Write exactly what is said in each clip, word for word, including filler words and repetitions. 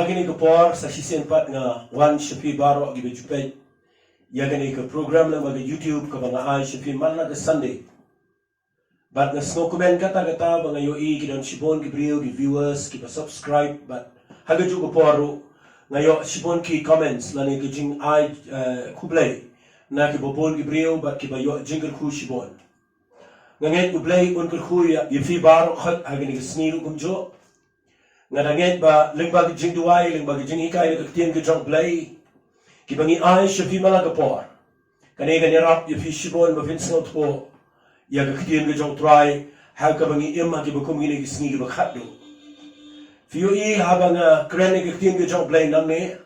Kane ka por sa shisien pat nga wan sha phi baroh kiba ju peit ïa kane ka program lyngba ka YouTube kaba nga ai sha phi man la ka Sunday. Bad nga sngewkmen kata kata ba nga ïohi ki don shibun ki briew ki viewers kiba subscribe bad ha kajuh ka por ruh nga ïoh shibun ki comments lane ka jingai, eh, khublei na kiba bun ki briew bad kiba ïoh jingkyrkhu shibun. Nga ngeit U Blei un kyrkhu ïa, ïa phi baroh khoit ha kane ka sngi ruh kumjuh. Nga da ngeit ba lyngba ka jingduwai, lyngba ka jinghikai na ka ktien ka jong U Blei kiba ngi ai sha phi man la ka por, kane kan ïarap ïa phi shibun ba phin sngewthuh ïa ka ktien ka jong U Trai ha kaba ngi im ha kiba kum kine ki sngi kiba khatduh. Phi ïohi haba nga kren ïa ka ktien ka jong U Blei nangne,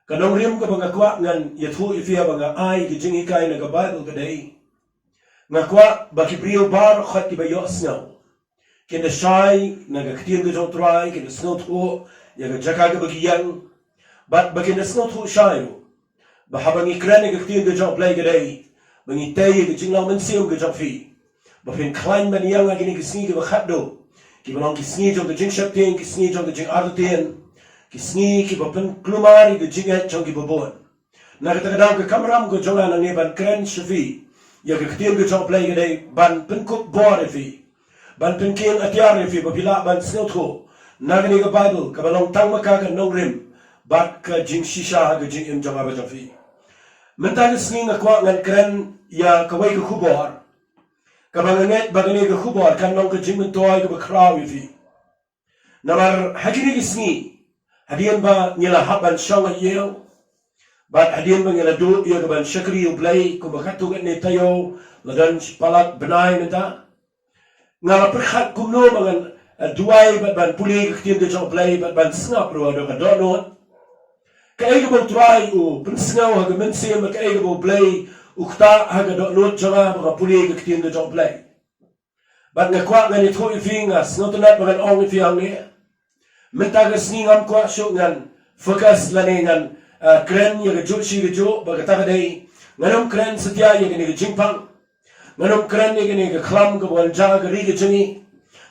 ka nongrim kaba nga kwah ngan ïathuh ïa phi haba nga ai ka jinghikai na ka Baibl ka dei, nga kwah ba ki briew baroh khoit kiba ïohsngew kin da shai na ka ktien ka jong U Trai, kin da sngewthuh ïa ka jaka kaba ki ïeng, bad ba kin da sngewthuh shai ruh ba haba ngi kren ïa ka ktien ka jong U Blei ka dei ba ngi tei ïa ka jinglong mynsiem ka jong phi ba phin khlaiñ ban ïeng ha kine ki sngi kiba khatduh, kiba long ki sngi jong ka jingsheptieng, ki sngi jong ka jingartatien, ki sngi kiba pynkulmar ïa ka jingngeit jong kiba bun. Na kata ka daw ka kamram ka jong nga nangne ban kren sha phi ïa ka ktien ka jong U Blei ka dei ban pynkup bor ïa phi, ban pynkieng atiar ïa phi ba phi lah ban sngewthuh na kane ka Baibl kaba long tang ma ka ka nongrim bad ka jingshisha ha ka jingim jong nga bad jong phi. Mynta ka sngi nga kwah ngan kren ïa kawei ka khubor kaba nga ngeit ba kane ka khubor kan long ka jingmyntoi kaba khraw ïa phi. Namar ha kine ki sngi, hadien ba ngi la hap ban shong ha ïew bad hadien ba ngi la duh ïa ka ban shakri U Blei kumba katto katne taïew la don shi palat bnai mynta, nga la pyrkhat kumno ba ngan, eh, duwai bad ban pule ka ktien ka jong U Blei bad ban sngap ruh ha ka dohnud kaei kaba U Trai u pynsngew ha ka mynsiem bad kaei kaba U Blei u ktah ha ka dohnud jong nga ba nga pule ka ktien ka jong U Blei. Bad nga kwah ngan ïathuh ïa phi, nga sngewtynnat ba ngan ong ïa phi hangne, mynta ka sngi ngam kwah shuh ngan focus lane ngan, ah, kren ïa kajuh shi kajuh, bad kata ka dei, ngan ym kren satia ïa kane ka jingpang, ngan ym kren ïa kane ka khlam kaba wan jia ha ka ri ka jong ngi.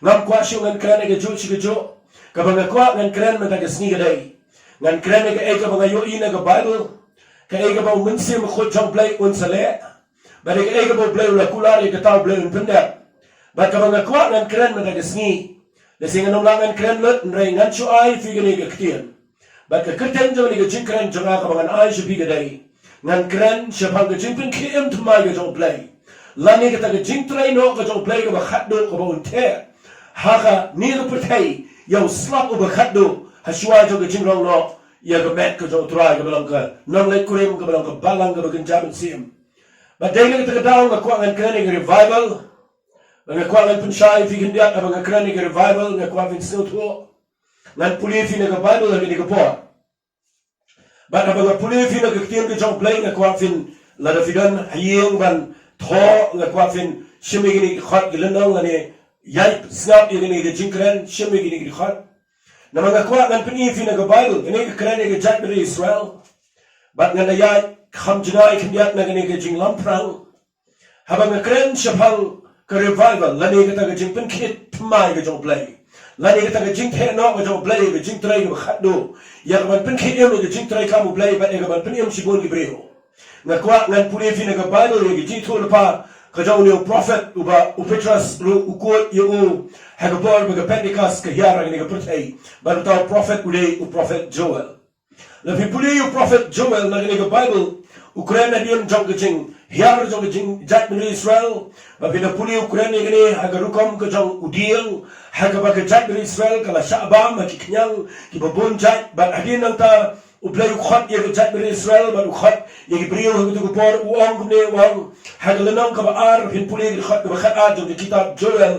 Ngam kwah shuh ngan kren ïa kajuh shi kajuh. Kaba nga kwah ngan kren mynta ka sngi ka dei, ngan kren ïa kaei kaba nga ïohi na ka Baibl, kaei kaba U Mynsiem Bakhuid jong U Blei un sa leh, bad ïa kaei kaba U Blei u la kular ïa kata U Blei un pyndep. Bad kaba nga kwah ngan kren mynta ka sngi, lehse ngan ym lah ngan kren lut, hynrei ngan shu ai ïa phi kane ka ktien. Bad ka kyrteng jong kane ka jingkren jong nga kaba ngan ai sha phi ka dei, ngan kren shaphang ka jingpynkhie im thymmai ka jong U Blei, lane kata ka jingtrei noh ka jong U Blei kaba khatduh kaba un theh ha kane ka pyrthei ïa u slap uba khatduh ha shuwa jong ka jingrong noh ïa ka met ka jong U Trai kaba long ka nongleit kurim, kaba long ka balang kaba kynja mynsiem. Bad dei na kata ka daw nga kwah ngan kren ïa ka revival. Bad nga kwah ngan pynshai ïa phi khyndiat, haba nga kren ïa ka revival nga kwah phin sngewthuh. Ngan pule ïa phi na ka Baibl ha kane ka por. Bad haba nga pule ïa phi na ka ktien ka jong U Blei nga kwah phin, lada phi don ha ïing ban thoh, nga kwah phin shim ïa kine ki khot ki lynnong lane ïaid sngap ïa kine ki jingkren, shim ïa kine ki khot. Namar nga kwah ngan pyni ïa phi na ka Baibl, kane ka kren ïa ka jaitbynriew Israel. Bad ngan da ïaid kham jngai khyndiat na kane ka jinglamphrang. Haba nga kren shaphang ka revival, lane kata ka jingpynkhie thymmai ka jong U Blei, lane kata ka jingtheh noh ka jong U Blei, ka jingtrei kaba khatduh, ïa ka ban pynkhie im ïa ka jingtrei kam U Blei bad ïa ka ban pynim shibun ki briew, nga kwah ngan pule ïa phi na ka Baibl ïa ka jingïathuhlypa ka jong une u prophet uba u Petros ruh u kut ïa u ha ka por ba ka Pentekost ka hiar ha kane ka pyrthei, bad uta u prophet u dei u prophet Joel. Lada phi pule ïa u prophet Joel na kane ka Baibl, u kren hadien jong ka jinghiar jong ka jing, jaitbynriew Israel. Bad phi da pule u kren ïa kane ha ka rukom ka jong u dieng, ha kaba ka jaitbynriew Israel ka la shah bam ha ki khñiang kiba bun jait. Bad hadien nangta U Blei u khot ïa ka jaitbynriew Israel bad u khot ïa ki briew ha katu ka por, u ong kumne, u ong ha ka lynnong kaba ar, phin pule ïa ka dkhot kaba khatar jong ka kitab Joel.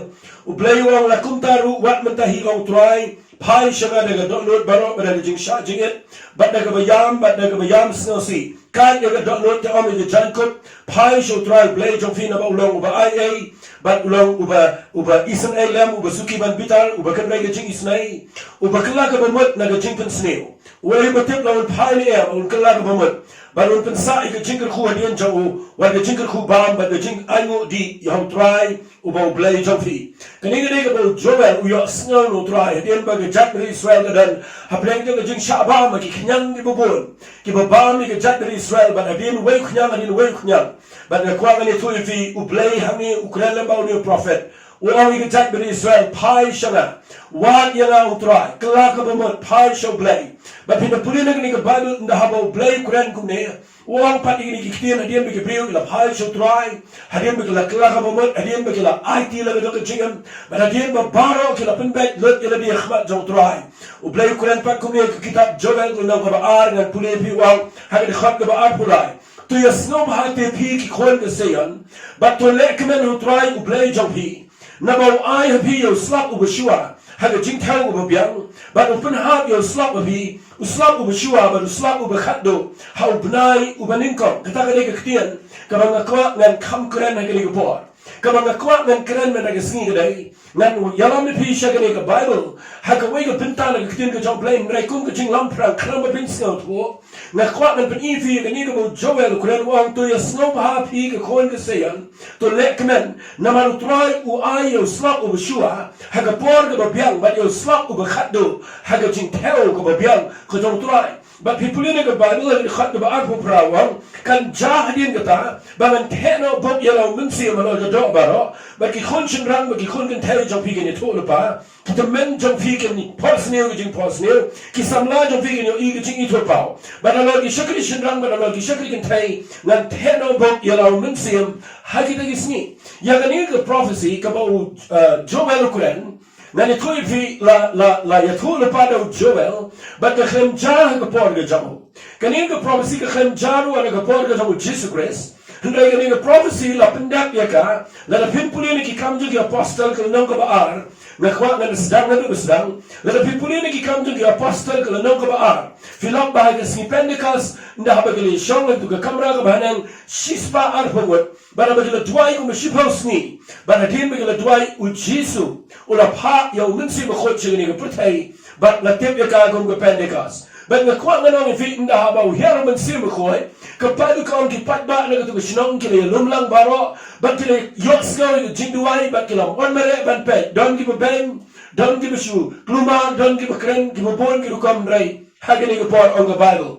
U Blei u ong, la kumta ruh wat mynta hi, ong U Trai, phai sha nga da ka dohnud baroh bad da ka jingshah jingit bad da kaba ïam bad da kaba ïam sngewsih. Kait ïa ka dohnud, te ong ïa ka jaiñkup, phai sha U Trai U Blei jong phi, naba u long uba aiei bad u long uba, uba isynei lem, uba suki ban bitar, uba kynrei ka jingisynei, uba kylla kaba mut na ka jingpynsniew. Uei uba tip la un phai ne em, un kylla kaba mut. Bad un pynsah ïa ka jingkyrkhu hadien jong u, wat ka jingkyrkhu bam, bad ka jingainguh dih ïa u Trai, uba U Blei jong phi. Kane ka dei kaba u Joel u ïohsngew na u Trai, hadien ba ka jaitbynriew Israel ka don hapdeng jong ka jingshah bam, ki khñiang kiba bun, kiba bam ïa ka jaitbynriew Israel, bad hadien wei u khñiang, hadien wei u khñiang. Bad nga kwah ngan ïathuh ïa phi, U Blei hangne u kren lem bad une u prophet. U ong ïa ka jaitbynriew Israel, phai sha nga. Wad ïa nga u Trai, kylla kaba mut, phai sha U Blei. Bad phin da pule na kane ka Baibl, ynda haba U Blei u kren kumne, u ong pat ïa kine ki ktien, hadien ba ki briew ki la phai sha u Trai, hadien ba ki la kylla kaba mut, hadien ba ki la aiti la ka jong ka jingim, bad hadien ba baroh ki la pynbeit lut ïa lade ha khmat jong u Trai. U Blei u kren pat kumne ha ka kitab Joel ka lynnong kaba ar, ngan pule ïa phi, u ong ha ka dkhot kaba arphew lai. To ïasngewbha te phi ki khun ka Zion, bad to lehkmen ha u Trai U Blei jong phi. Naba u ai ha phi ïa u slap uba shuwa ha ka jingthew uba biang, bad u pynhap ïa u slap ha phi, u slap uba shuwa bad u slap uba khatduh, ha u bnai uba nyngkong. Kata ka dei ka ktien kaba nga kwah ngan kham kren ha kane ka por. Kaba nga kwah ngan kren mynta ka sngi ka dei, ngan ïalam ïa phi sha kane ka Baibl, ha kawei ka bynta na ka ktien ka jong U Blei, hynrei kum ka jinglamphrang, khnang ba phin sngewthuh, nga kwah ngan pyni ïa phi ïa kane kaba u Joel u kren, u ong, to ïasngewbha phi ki khun ka Zion, to lehkmen, namar u Trai u ai ïa u slap uba shuwa ha ka por kaba biang, bad ïa u slap uba khatduh ha ka jingthew kaba biang ka jong u Trai. Bad phi pule na ka Baibl, ha ka dkhot kaba arphew phra u ong, kan jia hadien kata ba ngan theh noh bok ïa la u Mynsiem halor ka doh baroh, bad ki khun shynrang bad ki khun kynthei jong phi kin ïathuhlypa, ki tymmen jong phi kin ïa phohsniew ka jingphohsniew, ki samla jong phi kin ïohi ka jingithuhpaw. Bad halor ki shakri shynrang bad halor ki shakri kynthei ngan theh noh bok ïa la u Mynsiem ha kita ki sngi. Ïa kane ka prophecy kaba u, uh, Joel u kren, ngan ïathuh ïa phi, la, la, la ïathuhlypa da u Joel, bad ka khlem jia ha ka por ka jong u. Kane ka prophecy ka khlem jia ruh ha ka por ka jong u Jisu Khrist. Hynrei kane ka prophecy la pyndep ïa ka, lada phin pule na Ki Kam jong ki Apostol ka lynnong kaba ar, nga kwah ngan sdang, ngan sdang. Lada phin pule na Ki Kam jong ki Apostol ka lynnong kaba ar, phin lap ba ha ka sngi Pentecost, ynda haba ki la shong ha katu ka kamra kaba haneng shispah arphew ngut, bad haba ki la duwai kumba shiphew sngi, bad hadien ba ki la duwai, u Jisu u la phah ïa u Mynsiem Bakhuid sha kane ka pyrthei, bad la tip ïa ka kum ka Pentecost. Bad nga kwah ngan ong ïa phi, ynda haba u hiar u Mynsiem Bakhuid, ka Baibl ka ong ki paidbah na katu ka shnong ki la ïalum lang baroh, bad ki la ïohsngew ïa ka jingduwai, bad ki la wan mareh ban peit, don kiba beiñ, don kiba shu kulmar, don kiba kren, kiba bun ki rukom, hynrei ha kane ka por, ong ka Baibl,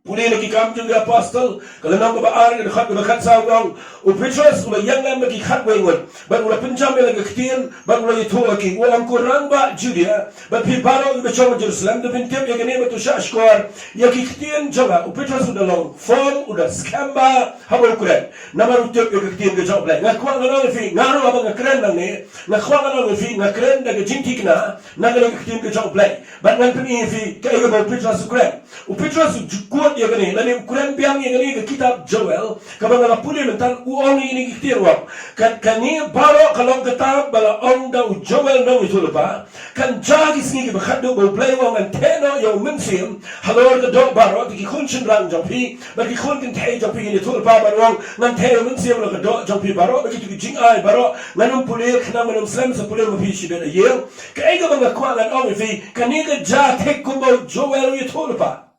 pule na Ki Kam jong ki Apostol ka lynnong kaba ar, ka dkhot kaba khatsaw, ka ong, u Petros u la ïeng lem bad ki khatwei ngut, bad u la pynjam ïa la ka ktien, bad u la ïathuh ha ki, u ong, ko rangbah Judia, bad phi baroh kiba shong ha Jerusalem, to phin tip ïa kane bad to shahshkor ïa ki ktien jong nga. U Petros u da long firm, u da skhem bha haba u kren, namar u tip ïa ka ktien ka jong U Blei. Nga kwah ngan ong ïa phi, nga ruh haba nga kren nangne, nga kwah ngan ong ïa phi, nga kren da ka jingthikna na kane ka ktien ka jong U Blei. Bad ngan pyni ïa phi kaei kaba u Petros u kren. U Petros u ju kut ïa kane, lane u kren biang ïa kane ka kitab Joel, kaba nga la pule mynta, u ong ïa kine ki ktien, u ong, ka, kane baroh ka long kata ba la ong da u Joel nongïathuhlypa. Kan jia ki sngi kiba khatduh ba U Blei u ong, ngan theh noh ïa u Mynsiem halor ka doh baroh, te ki khun shynrang jong phi bad ki khun kynthei jong phi kin ïathuhlypa, bad u ong, ngan theh ïa u Mynsiem halor ka doh jong phi baroh, bad kito ki jingai baroh ngan ym pule, khnang ngan ym slem sa pule ma phi shibit ha ïing. Kaei kaba nga kwah ngan ong ïa phi, kane ka jia thik kumba u Joel u ïathuhlypa.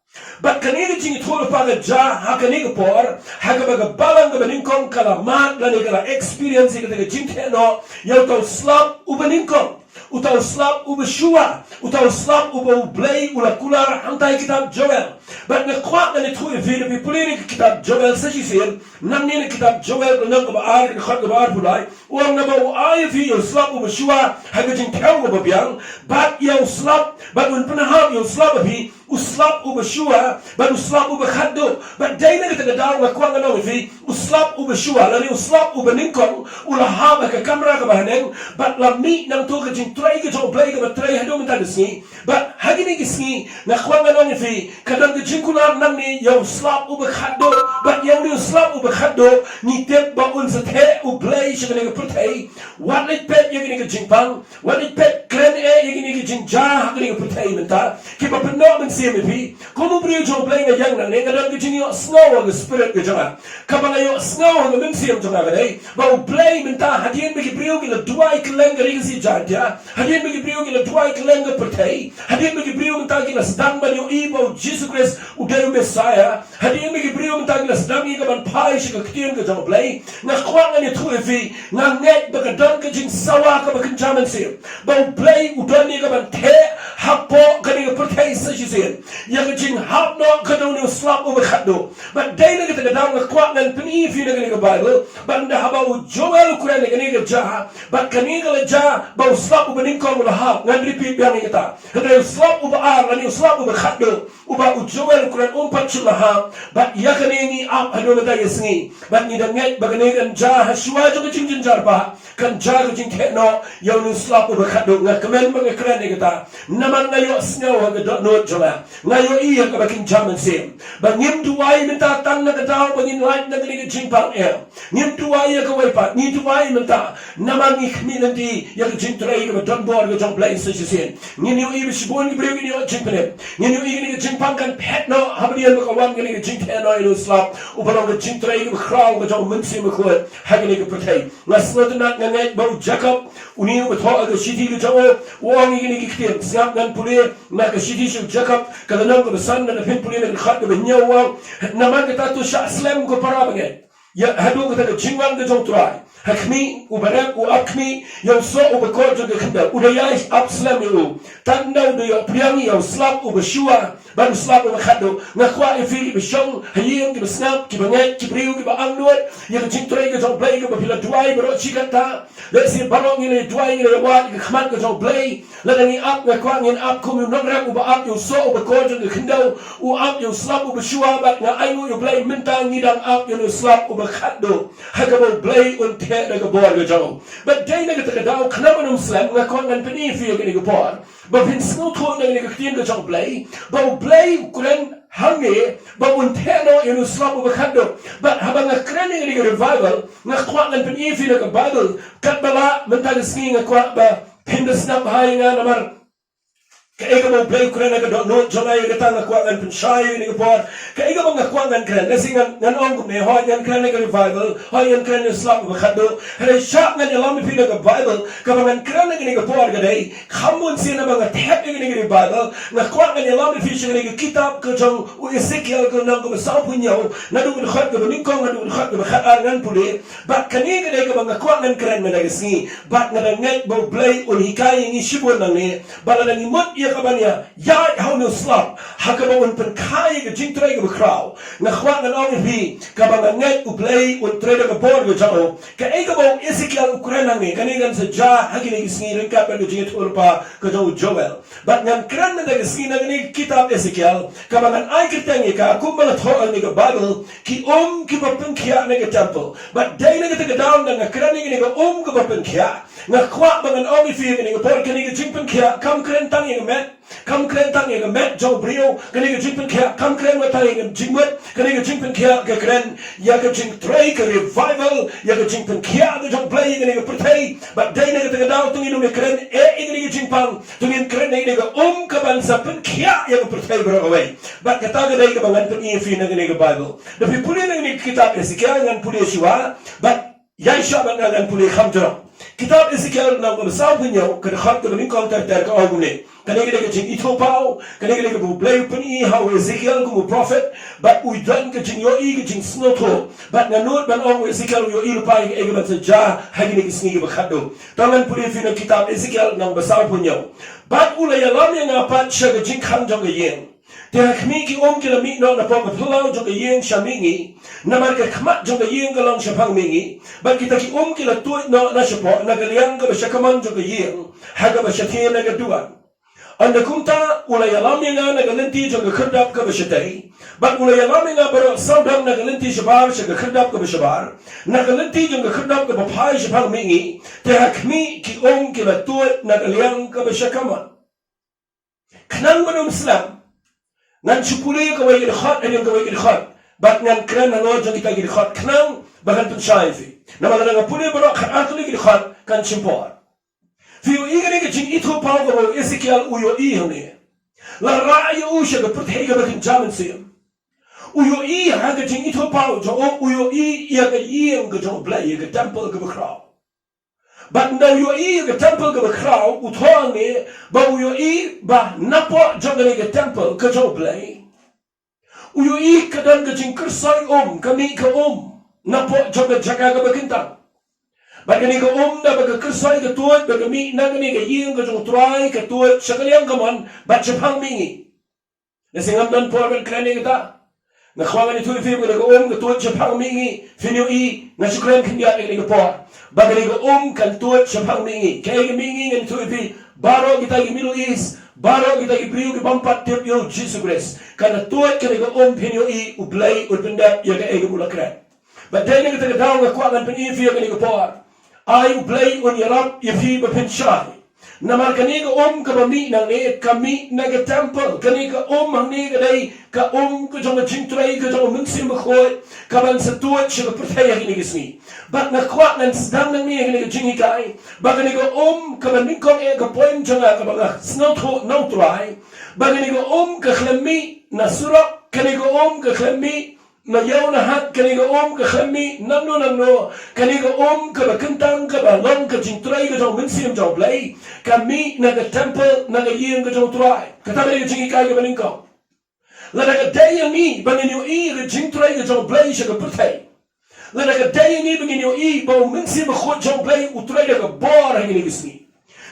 Bad kane ka jingïathuhlypa ka jia ha kane ka por, ha kaba ka balang kaba nyngkong ka la mad lane ka la experience ïa kata ka jingtheh noh ïa uta u slap uba nyngkong, uta u slap uba shuwa, uta u slap uba U Blei u la kular hangtai kitab Joel. Bad nga kwah ngan ïathuh ïa phi, lada phi pule na ka kitab Joel sa shisien, nangne na kitab Joel ka lynnong kaba ar, ka dkhot kaba arphew lai, u ong, naba u ai ïa phi ïa u slap uba shuwa ha ka jingthew kaba biang, bad ïa u slap, bad un pynhap ïa u slap ha phi, u slap uba shuwa bad u slap uba khatduh. Bad dei na kata ka daw nga kwah ngan ong ïa phi, u slap uba shuwa lane u slap uba nyngkong u la hap ha ka kamra kaba haneng, bad la mih nangta ka jingtrei ka jong U Blei kaba trei haduh mynta ka sngi. Bad ha kine ki sngi nga kwah ngan ong ïa phi, ka don ka jingkular nangne ïa u slap uba khatduh, bad ïa une u slap uba khatduh ngi tip ba un sa theh U Blei sha kane ka pyrthei, wat leit peit ïa kane ka jingpang, wat leit peit kren eh ïa kane ka jingjia ha kane ka pyrthei mynta, kiba pynnoh mynsiem ïa phi. Kum u briew jong U Blei nga ïeng nangne, nga don ka jingïohsngew ha ka spirit ka jong nga, kaba nga ïohsngew ha ka mynsiem jong nga ka dei ba U Blei mynta, hadien ba ki briew ki la duwai kylleng ka ri ka sngi Jaintia, hadien ba ki briew ki la duwai kylleng ka pyrthei, hadien ba ki briew mynta ki la sdang ban ïohi ba U Jisu Khrist u dei u Messiah, hadien ba ki briew mynta ki la sdang ïa ka ban phai sha ka ktien ka jong U Blei, nga kwah ngan ïathuh ïa phi, nga ngeit ba ka don ka jingsawa kaba kynja mynsiem ba U Blei u don ïa ka ban theh hapoh kane ka pyrthei sa shisien ïa ka jinghap noh ka jong une u slap uba khatduh. Bad dei na kata ka daw nga kwah ngan pyni ïa phi na kane ka Baibl, bad ynda haba u Joel u kren ïa kane ka jia, bad kane ka la jia ba u slap uba nyngkong u la hap, ngan repeat biang ïa kata. Hynrei u slap uba ar lane u slap uba khatduh, uba u Joel u kren, um pat shu la hap. Bad ïa kane ngi ap haduh mynta ka sngi, bad ngi da ngeit ba kane kan jia ha shuwa jong ka jingjynjar ba kan jia ka jingtheh noh ïa une u slap uba khatduh. Nga kmen ba nga kren ïa kata namar nga ïohsngew ha ka dohnud jong nga, nga ïohi ha kaba kynja mynsiem ba ngim duwai mynta tang na ka daw ba ngin lait na kane ka jingpang, em. Ngim duwai ïa kawei pat, ngi duwai mynta namar ngi khmih lynti ïa ka jingtrei kaba donbor ka jong U Blei sa shisien. Ngin ïohi ba shibun ki briew kin ïoh jingpynim. Ngin ïohi kane ka jingpang kan phet noh haba dei ba ka wan kane ka jingtheh noh ïa une u slap uba long ka jingtrei kaba khraw ka jong U Mynsiem Bakhuid ha kane ka pyrthei. Nga sngewtynnat, nga ngeit ba u Jakob, une uba thoh ha ka shithi ka jong u, u ong ïa kine ki ktien. Sngap, ngan pule na ka shithi sha u Jakob, ka lynnong kaba san, ngan pynpule na ka dkhot kaba hynñiew, u ong: Namar kata to shah slem, ko para bangeit, ïa haduh kata ka jingwan ka jong U Trai. Ha khmih, uba rep u ap khmih ïa u soh uba kor jong ka khyndew, u da ïai ap slem ïa u. Tang da u da ïoh pdiang ïa u slap uba shuwa bad u slap uba khatduh. Nga kwah ïa phi kiba shong ha ïing, kiba sngap, kiba ngeit, ki briew kiba angnud ïa ka jingtrei ka jong U Blei, kaba phi la duwai baroh shi katta. Lehse baroh ngi la duwai, ngi la wad ïa ka khmat ka jong U Blei. Lada ngi ap, nga kwah ngin ap kum u nongrep uba ap ïa u soh uba kor jong ka khyndew, u ap ïa u slap uba shuwa, bad nga ainguh ïa U Blei mynta ngi dang ap ïa u slap uba khatduh, ha kaba U Blei un theh da ka bor ka jong u. Bad dei na kata ka daw, khnang ban ym slem, nga kwah ngan pyni ïa phi ha kane ka por ba phin sngewthuh na kane ka ktien ka jong U Blei, ba U Blei u kren hangne ba un theh noh ïa u slap uba khatduh. Bad haba nga kren ïa kane ka revival, nga kwah ngan pyni ïa phi na ka Baibl. Katba lah mynta ka sngi, nga kwah ba phin da sngap bha ïa nga namar kaei kaba U Blei u kren ha ka dohnud jong nga ïa kata nga kwah ngan pynshai ïa kane ka por. Kaei kaba nga kwah ngan kren, lehse ngan, ngan ong kumne, hooid ngan kren ïa ka revival, hooid ngan kren ïa u slap uba khatduh. Hynrei shah ngan ïalam ïa phi na ka Baibl, kaba ngan kren ha kane ka por ka dei, kham bun sien haba nga thep ïa kane ka revival, nga kwah ngan ïalam ïa phi sha kane ka kitab ka jong u Esekiel, ka lynnong kaba sawphew hynñiew, naduh ka dkhot kaba nyngkong haduh ka dkhot kaba khatar, ngan pule. Bad kane ka dei kaba nga kwah ngan kren mynta ka sngi. Bad nga da ngeit ba U Blei un hikai ïa ngi shibun nangne, ba lada ngi mut ïa ka ban ïa ïaid ha une u slap, ha kaba un pynkha ïa ka jingtrei kaba khraw, nga kwah ngan ong ïa phi, kaba nga ngeit U Blei un trei da ka bor ka jong u. Kaei kaba u Esekiel u kren hangne, kane kan sa jia ha kine ki sngi ryngkat bad ka jingïathuhlypa ka jong u Joel. Bad ngan kren mynta ka sngi na kane ka kitab Esekiel, kaba ngan ai kyrteng ïa ka, kumba la thoh ha kane ka Baibl, ki um kiba pynkhiah na ka temple. Bad dei na kata ka daw, ynda nga kren ïa kane ka um kaba pynkhiah, nga kwah ba ngan ong ïa phi ha kane ka por, kane ka jingpynkhiah kam kren tang ïa ka met, kam kren tang ïa ka met jong u briew. Kane ka jingpynkhiah kam kren wat tang ïa ka jingmut. Kane ka jingpynkhiah ka kren ïa ka jingtrei ka revival, ïa ka jingpynkhiah ka jong U Blei ïa kane ka pyrthei. Bad dei na kata ka daw, to ngin ym kren eh ïa kane ka jingpang, to ngin kren ïa kane ka um kaban sa pynkhiah ïa ka pyrthei baroh kawei. Bad kata ka dei kaba ngan pyni ïa phi na kane ka Baibl. Da phi pule na kane ka kitab Esekiel, ngan pule shuwa. Bad ïai shah bad nga ngan pule kham jrong. Kitab Esekiel lynnong kaba sawphew hynñiew, ka dkhot kaba nyngkong ter ter, ka ong kumne. Kane ka dei ka jingithuhpaw, kane ka dei kaba U Blei u pyni ha u Esekiel kum u prophet, bad u don ka jingïohi, ka jingsngewthuh. Bad nga nud ban ong u Esekiel u ïohi lypa ïa kaei kaban sa jia ha kine ki sngi kiba khatduh. To ngan pule ïa phi na kitab Esekiel lynnong ba sawphew hynñiew. Bad u la ïalam ïa nga pat sha ka jingkhang jong ka ïing. Te ha khmih, ki um ki la mih noh napoh ka phyllaw jong ka ïing sha mihngi, namar ka khmat jong ka ïing ka long shaphang mihngi. Bad kita ki um ki la tuid noh na shapoh, na ka liang kaba sha kamon jong ka ïing, ha kaba shathie na ka duwan. Ynda kumta u la ïalam ïa nga na ka lynti jong ka khyrdop kaba shatei. Bad u la ïalam ïa nga baroh sawdong na ka lynti shabar sha ka khyrdop kaba shabar, na ka lynti jong ka khyrdop kaba phai shaphang mihngi. Te ha khmih, ki um ki la tuid na ka liang kaba sha kamon. Khnang ban ym slem, ngan shu pule kawei ka dkhot hadien kawei ka dkhot, bad ngan kren halor jong kita ki dkhot khnang Ba kan pynshai ïa phi. Namar lada nga pule baroh khatar tylli ki dkhot kan shim por. Phi ïohi kane ka jingithuhpaw kaba u Esekiel u ïohi hangne. La rah ïa u sha ka pyrthei kaba kynja mynsiem. U ïohi ha ka jingithuhpaw jong u, u ïohi ïa ka ïing ka jong U Blei, ïa ka temple kaba khraw. Bad ynda u ïohi ïa ka temple kaba khraw, u thoh hangne ba u ïohi ba napoh jong kane ka temple ka jong U Blei, u ïohi ka don ka jingkyrsoi um, ka mih ka um napoh jong ka jaka kaba kyntang. Bad kane ka um da ba ka kyrsoi ka tuid ba ka mih na kane ka ïing ka jong U Trai, ka tuid sha ka liang kamon bad shaphang mihngi. Lehse ngam don por ban kren ïa kata. Nga kwah ngan ïathuh ïa phi ba kane ka um ka tuid shaphang mihngi. Phin ïohi, nga shu kren khyndiat ïa kane ka por. Ba kane ka um kan tuid shaphang mihngi. Kaei ka mihngi? Ngan ïathuh ïa phi. Baroh kita ki Middle East, baroh kita ki briew ki bym pat tip ïa U Jisu Khrist, kan da tuid kane ka um, phin ïohi U Blei un pyndep ïa kaei kaba u la kren. Bad dei na kata ka daw nga kwah ngan pyni ïa phi ha kane ka por. Ai U Blei un ïarap ïa phi ba phin shai. Namar kane ka um kaba mih nangne ka mih na ka temple. Kane ka um hangne ka dei ka um ka jong ka jingtrei ka jong U Mynsiem Bakhuid kaban sa tuid sha ka pyrthei ha kine ki sngi. Bad nga kwah ngan sdang nangne ha kane ka jinghikai ba kane ka um kaba nyngkong eh ka point jong nga kaba nga sngewthuh na U Trai, ba kane ka um ka khlem mih na surok, kane ka um ka khlem mih na ïew na hat, kane ka um ka khlem mih nangno nangno. Kane ka um kaba kyntang kaba long ka jingtrei ka jong U Mynsiem jong U Blei ka mih na ka temple, na ka ïing ka jong U Trai. Kata ka dei ka jinghikai kaba nyngkong. Lada ka dei ïa ngi ba ngin ïohi ka jingtrei ka jong U Blei sha ka pyrthei, lada ka dei ïa ngi ba ngin ïohi ba U Mynsiem Bakhuid jong U Blei u trei da ka bor ha kine ki sngi,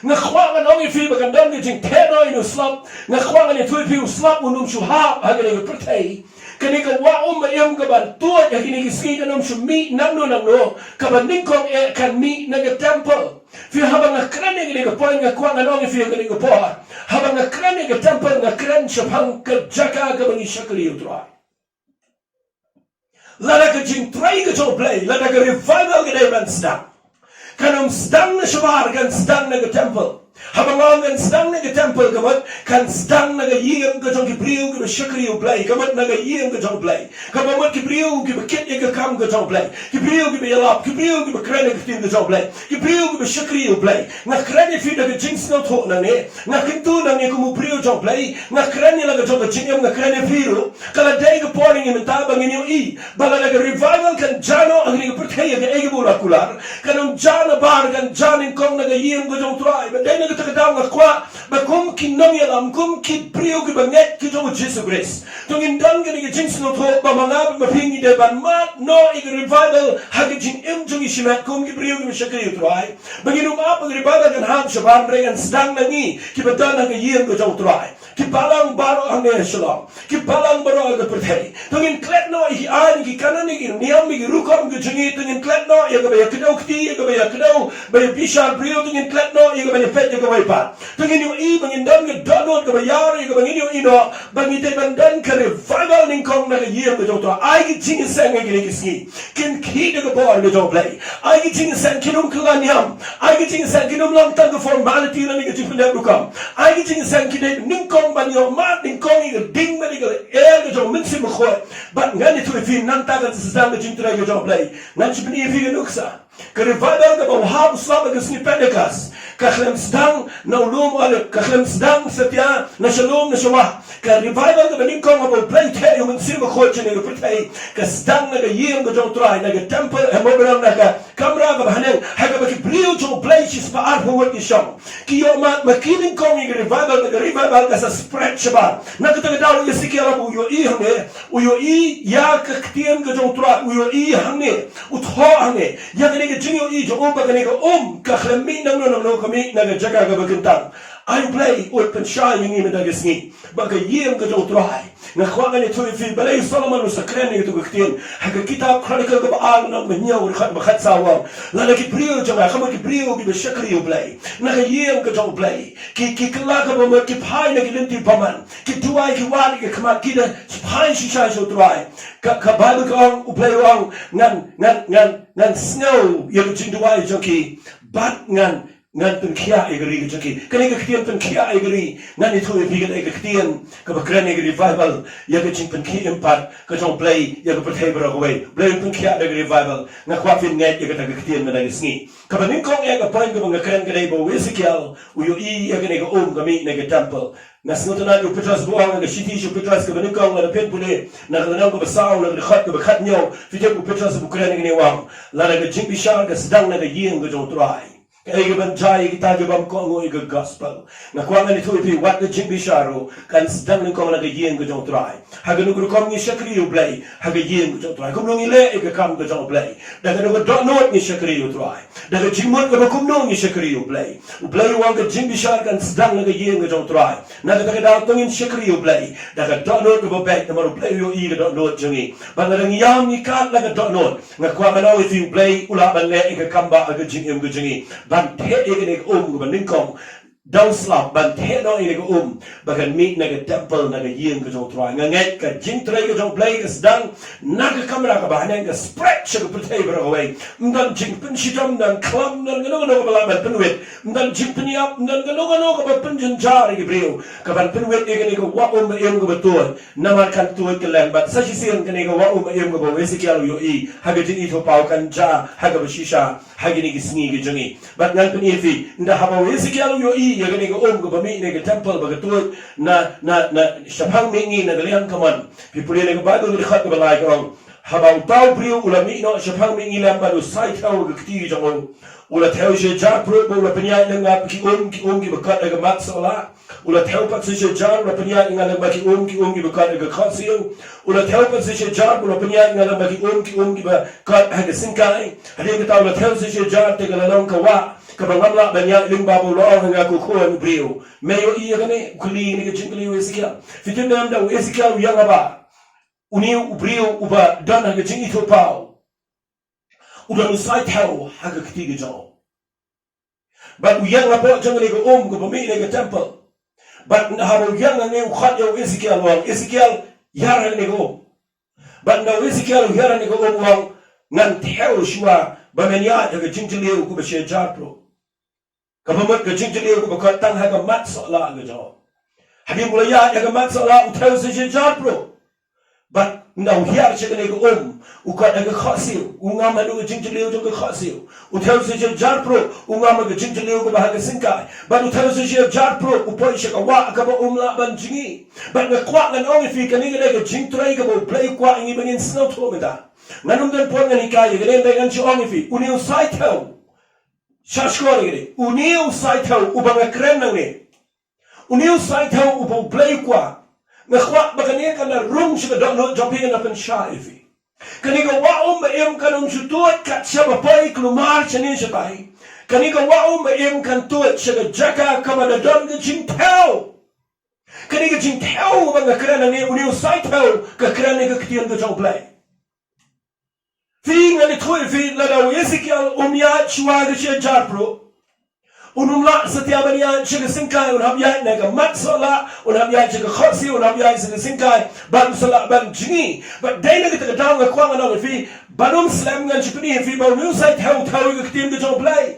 nga kwah ngan ong ïa phi ba kan don ka jingtheh noh ïa une u slap. Nga kwah ngan ïathuh ïa phi, u slap un ym shu hap ha kane ka pyrthei. Kane ka wah um ba im kaban tuid ha kine ki sngi kan ym shu mih nangno nangno. Kaba nyngkong eh kan mih na ka temple. Phi, haba nga kren ïa kane ka point nga kwah ngan ong ïa phi ha kane ka por, haba nga kren ïa ka temple nga kren shaphang ka jaka kaba ngi shakri ïa U Trai. Lada ka jingtrei ka jong U Blei, lada ka revival ka dei ban sdang, kan ym sdang na shabar, kan sdang na ka temple. Haba nga ong kan sdang na ka temple, ka mut kan sdang na ka ïing ka jong ki briew kiba shakri ïa U Blei, ka mut na ka ïing ka jong U Blei. Kaba mut ki briew kiba kit ïa ka kam ka jong U Blei, ki briew kiba ïalap, ki briew kiba kren ïa ka ktien ka jong U Blei, ki briew kiba shakri ïa U Blei. Nga kren ïa phi da ka jingsngewthuh nangne. Nga kyntu nangne kum u briew jong U Blei. Nga kren ïa la ka jong ka jingim, nga kren ïa phi ruh. Ka la dei ka por ïa ngi mynta ba ngin ïohi ba lada ka revival kan jia noh ha kane ka pyrthei ha kaei kaba u la kular, kan ym jia nabar, kan jia nyngkong na ka ïing ka jong U Trai. Bad dei na kata ka daw nga kwah ba kum ki nongïalam, kum ki briew kiba ngeit ki jong U Jisu Khrist, to ngin don kane ka jingsngewthuh ba ma nga bad ma phi ngi dei ban mad noh ïa ka revival ha ka jingim jong ngi shimet kum ki briew kiba shakri ïa U Trai. Ba ngin ym ap ba ka revival kan hap shabar, hynrei kan sdang na ngi kiba don ha ka ïing ka jong U Trai. Ki balang baroh hangne ha Shillong, ki balang baroh ha ka pyrthei, to ngin klet noh ïa ki aiñ, ki kanon, ïa ki niam, ïa ki rukom ka jong ngi. To ngin klet noh ïa kaba ïa kdew kti, ïa kaba ïa kdew ba ïa bishar briew. To ngin klet noh ïa kaba ïa peit, ïa kaba ïa pat. To ngin ïohi ba ngin don ka dohnud kaba ïar, ïa kaba ngin ïohi noh ba ngi dei ban don ka revival nyngkong na ka ïing ka jong U Trai. Ai ki jingïaseng ha kine ki sngi. Kin khih da ka bor ka jong U Blei. Ai ki jingïaseng kin ym kylla niam. Ai ki jingïaseng kin ym long tang ka formality lane ka jingpyndep rukom. Ai ki jingïaseng ki dei nyngkong ban ïoh mad nyngkong ïa ka ding bad ïa ka lyer ka jong U Mynsiem Bakhuid. Bad ngan ïathuh ïa phi, nangta kan sa sdang ka jingtrei ka jong U Blei. Ngan sa pyni ïa phi ka nuksa. Ka revival kaba u hap u slap ha ka sngi Pentecost ka khlem sdang na u lum Olib, ka khlem sdang satia na sha lum na sha wah. Ka revival kaba nyngkong haba U Blei u theh ïa U Mynsiem Bakhuid sha kane ka pyrthei ka sdang na ka ïing ka jong U Trai, na ka temple, eh, mo, ba long na ka kamra kaba haneng, ha kaba ki briew jong U Blei shispah arphew ngut ki shong. Ki ïoh mad ma ki nyngkong ïa ka revival, na ka revival ka sa spread shabar. Na kata ka daw u Esekiel haba u ïohi hangne, u ïohi ïa ka ktien ka jong U Trai, u ïohi hangne, u thoh hangne ïa kane ka jingïohi jong u ba kane ka um ka khlem mih nangno nangno, ka mih na ka jaka kaba kyntang. Ai U Blei un pynshai ïa ngi mynta ka sngi ba ka ïing ka jong U Trai. Nga kwah ngan ïathuh ïa phi, balei u Solomon u sa kren ïa katu ka ktien ha ka kitab Chronicle kaba ar, lynnong ba hynñiew, dkhot ba khatsaw, u ong, lada ki briew jong nga, ka mut ki briew kiba shakri ïa U Blei, na ka ïing ka jong U Blei, ki, ki kylla kaba mut, ki phai na ki lynti bymman, ki duwai, ki wad ïa ki khmat, ki da phai shisha sha U Trai. Ka, ka Baibl ka ong, U Blei u ong, ngan, ngan, ngan, ngan sngew ïa ka jingduwai jong ki bad ngan, Ngan pynkhiah ïa ka ri ka jong ki. Kane ka ktien pynkhiah ïa ka ri, ngan ïathuh ïa phi kane ka ktien kaba kren ïa ka revival, ïa ka jingpynkhie im pat ka jong U Blei ïa ka pyrthei baroh kawei. U Blei un pynkhiah da ka revival. Nga kwah phin ngeit ïa kata ka ktien mynta ka sngi. Kaba nyngkong ïa ka point kaba nga kren ka dei ba u Ezekiel u ïohi ïa kane ka um ka mih na ka temple. Nga sngewtynnat ïa u Petros ba u ong ha ka shithi sha u Petros kaba nyngkong, lada phin pule na ka lynnong kaba saw, na ka dkhot kaba khathynñiew, phi tip u Petros u kren ïa kane, u ong, lada ka jingbishar ka sdang na ka ïing ka jong U Trai, kaei kaban jia ïa kita kiba ym kohnguh ïa ka gospel? Nga kwah ngan ïathuh ïa phi, wat ka jingbishar ruh kan sdang nyngkong na ka ïing ka jong U Trai. Ha kano ka rukom ngi shakri ïa U Blei ha ka ïing ka jong U Trai? Kumno ngi leh ïa ka kam ka jong U Blei? Da kano ka dohnud ngi shakri ïa U Trai? Da ka jingmut kaba kumno ngi shakri ïa U Blei? U Blei u ong ka jingbishar kan sdang na ka ïing ka jong U Trai. Na kata ka daw to ngin shakri ïa U Blei da ka dohnud kaba beit, namar U Blei u ïohi ka dohnud jong ngi. Bad lada ngi ïam ngi kad la ka dohnud, nga kwah ban ong ïa phi, U Blei u lah ban leh ïa ka kam ba ha ka jingim ka jong ngi, ban theh ïa kane ka um kaba nyngkong da u slap, ban theh noh ïa kane ka um ba kan mih na ka temple, na ka ïing ka jong U Trai. Nga ngeit ka jingtrei ka jong U Blei ka sdang na ka kamra kaba haneng, ka spread sha ka pyrthei baroh kawei. Ym don jingpynshitom, ym don khlam, ym don kano kano kaba lah ban pynwit, ym don jingpynïap, ym don kano kano kaba pynjynjar ïa ki briew kaban pynwit ïa kane ka wah um ba im kaba tuid. Namar kan tuid kylleng, bad sa shisien kane ka wah um ba im kaba u Ezekiel u ïohi ha ka jingithuhpaw kan jia ha kaba shisha ha kine ki sngi ki jong ngi. Bad ngan pyni ïa phi, ynda haba u Ezekiel u ïohi ïa kane ka um kaba mih na ka temple ba ka tuid na, na, na shaphang mihngi na ka liang kamon, phi pule na ka Baibl ka dkhot kaba lai ka ong, haba uta u briew u la mih noh shaphang mihngi lem bad u sai thew ha ka kti ka jong u, u la thew shi hajar pruh bad u la pynïaid lyngba ki um, ki um kiba kot ha ka mat sohlah. U la thew pat shi hajar, u la pynïaid lyngba ki um, ki um kiba kot ha ka khohsiew. U la thew pat shi hajar, u la pynïaid lyngba ki um, ki um kiba kot ha ka syngkai. Hadien kata u la thew shi hajar, te ka la long ka wah kaba ngam lah ban ïaid lyngba, bad u la ong ha nga, ko khun u briew, me ïohi ïa kane? U kylli ïa kane ka jingkylli u Ezekiel. Phi tip ne em, da u Ezekiel u ïeng ha ba, une u briew uba don ha ka jingithuhpaw u don u sai thew ha ka kti ka jong u. Bad u ïeng hapoh jong kane ka um kaba mih na ka temple. Bad haba u ïeng hangne u khot ïa u Ezekiel, u ong, Ezekiel, hiar hangne ka um. Bad ynda u Ezekiel u hiar hangne ka um, u ong, ngan thew shuwa ba men ïaid ha ka jingjylliew kaba shi hajar pruh. Kaba mut ka jingjylliew kaba kot tang ha ka mat sohlah ka jong u. Hadien ba u la ïaid ha ka mat sohlah u thew shi hajar pruh. Bad ynda u hiar sha kane ka um, u kot ha ka khohsiew, u ngam haduh ka jingjylliew jong ka khohsiew. U thew shi hajar pruh, u ngam ha ka jingjylliew kaba ha ka syngkai. Bad u thew shi hajar pruh, u poi sha ka wah kaba um lah ban jngi. Bad nga kwah ngan ong ïa phi, kane ka dei ka jingtrei kaba U Blei u kwah ïa ngi ba ngin sngewthuh mynta. Ngan ym don por ngan hikai ïa kane, hynrei ngan shu ong ïa phi, une u sai thew, sha shkor ïa kane, une u sai thew uba nga kren nangne, une u sai thew uba U Blei u kwah, nga kwah ba kane kan da rung sha ka dohnud jong phi, kan da pynshai ïa phi. Kane ka wah um ba im kan ym shu tuid kat shaba poi kulmar shane shatai. Kane ka wah um ba im kan tuid sha ka jaka kaba da don ka jingthew. Kane ka jingthew ba nga kren nangne, une u sai thew ka kren ïa ka ktien ka jong U Blei. Phi, ngan ïathuh ïa phi, lada u Ezekiel um ïaid shuwa ka shi hajar pruh, un ym lah satia ban ïaid sha ka syngkai, un hap ïaid na ka mat sohlah, un hap ïaid sha ka khohsiew, un hap ïaid sha ka syngkai, bad un sa lah ban jngi. Bad dei na kata ka daw nga kwah ngan ong ïa phi, bad ym slem, ngan shu pyni ïa phi ba une u sai thew u thew ïa ka ktien ka jong U Blei.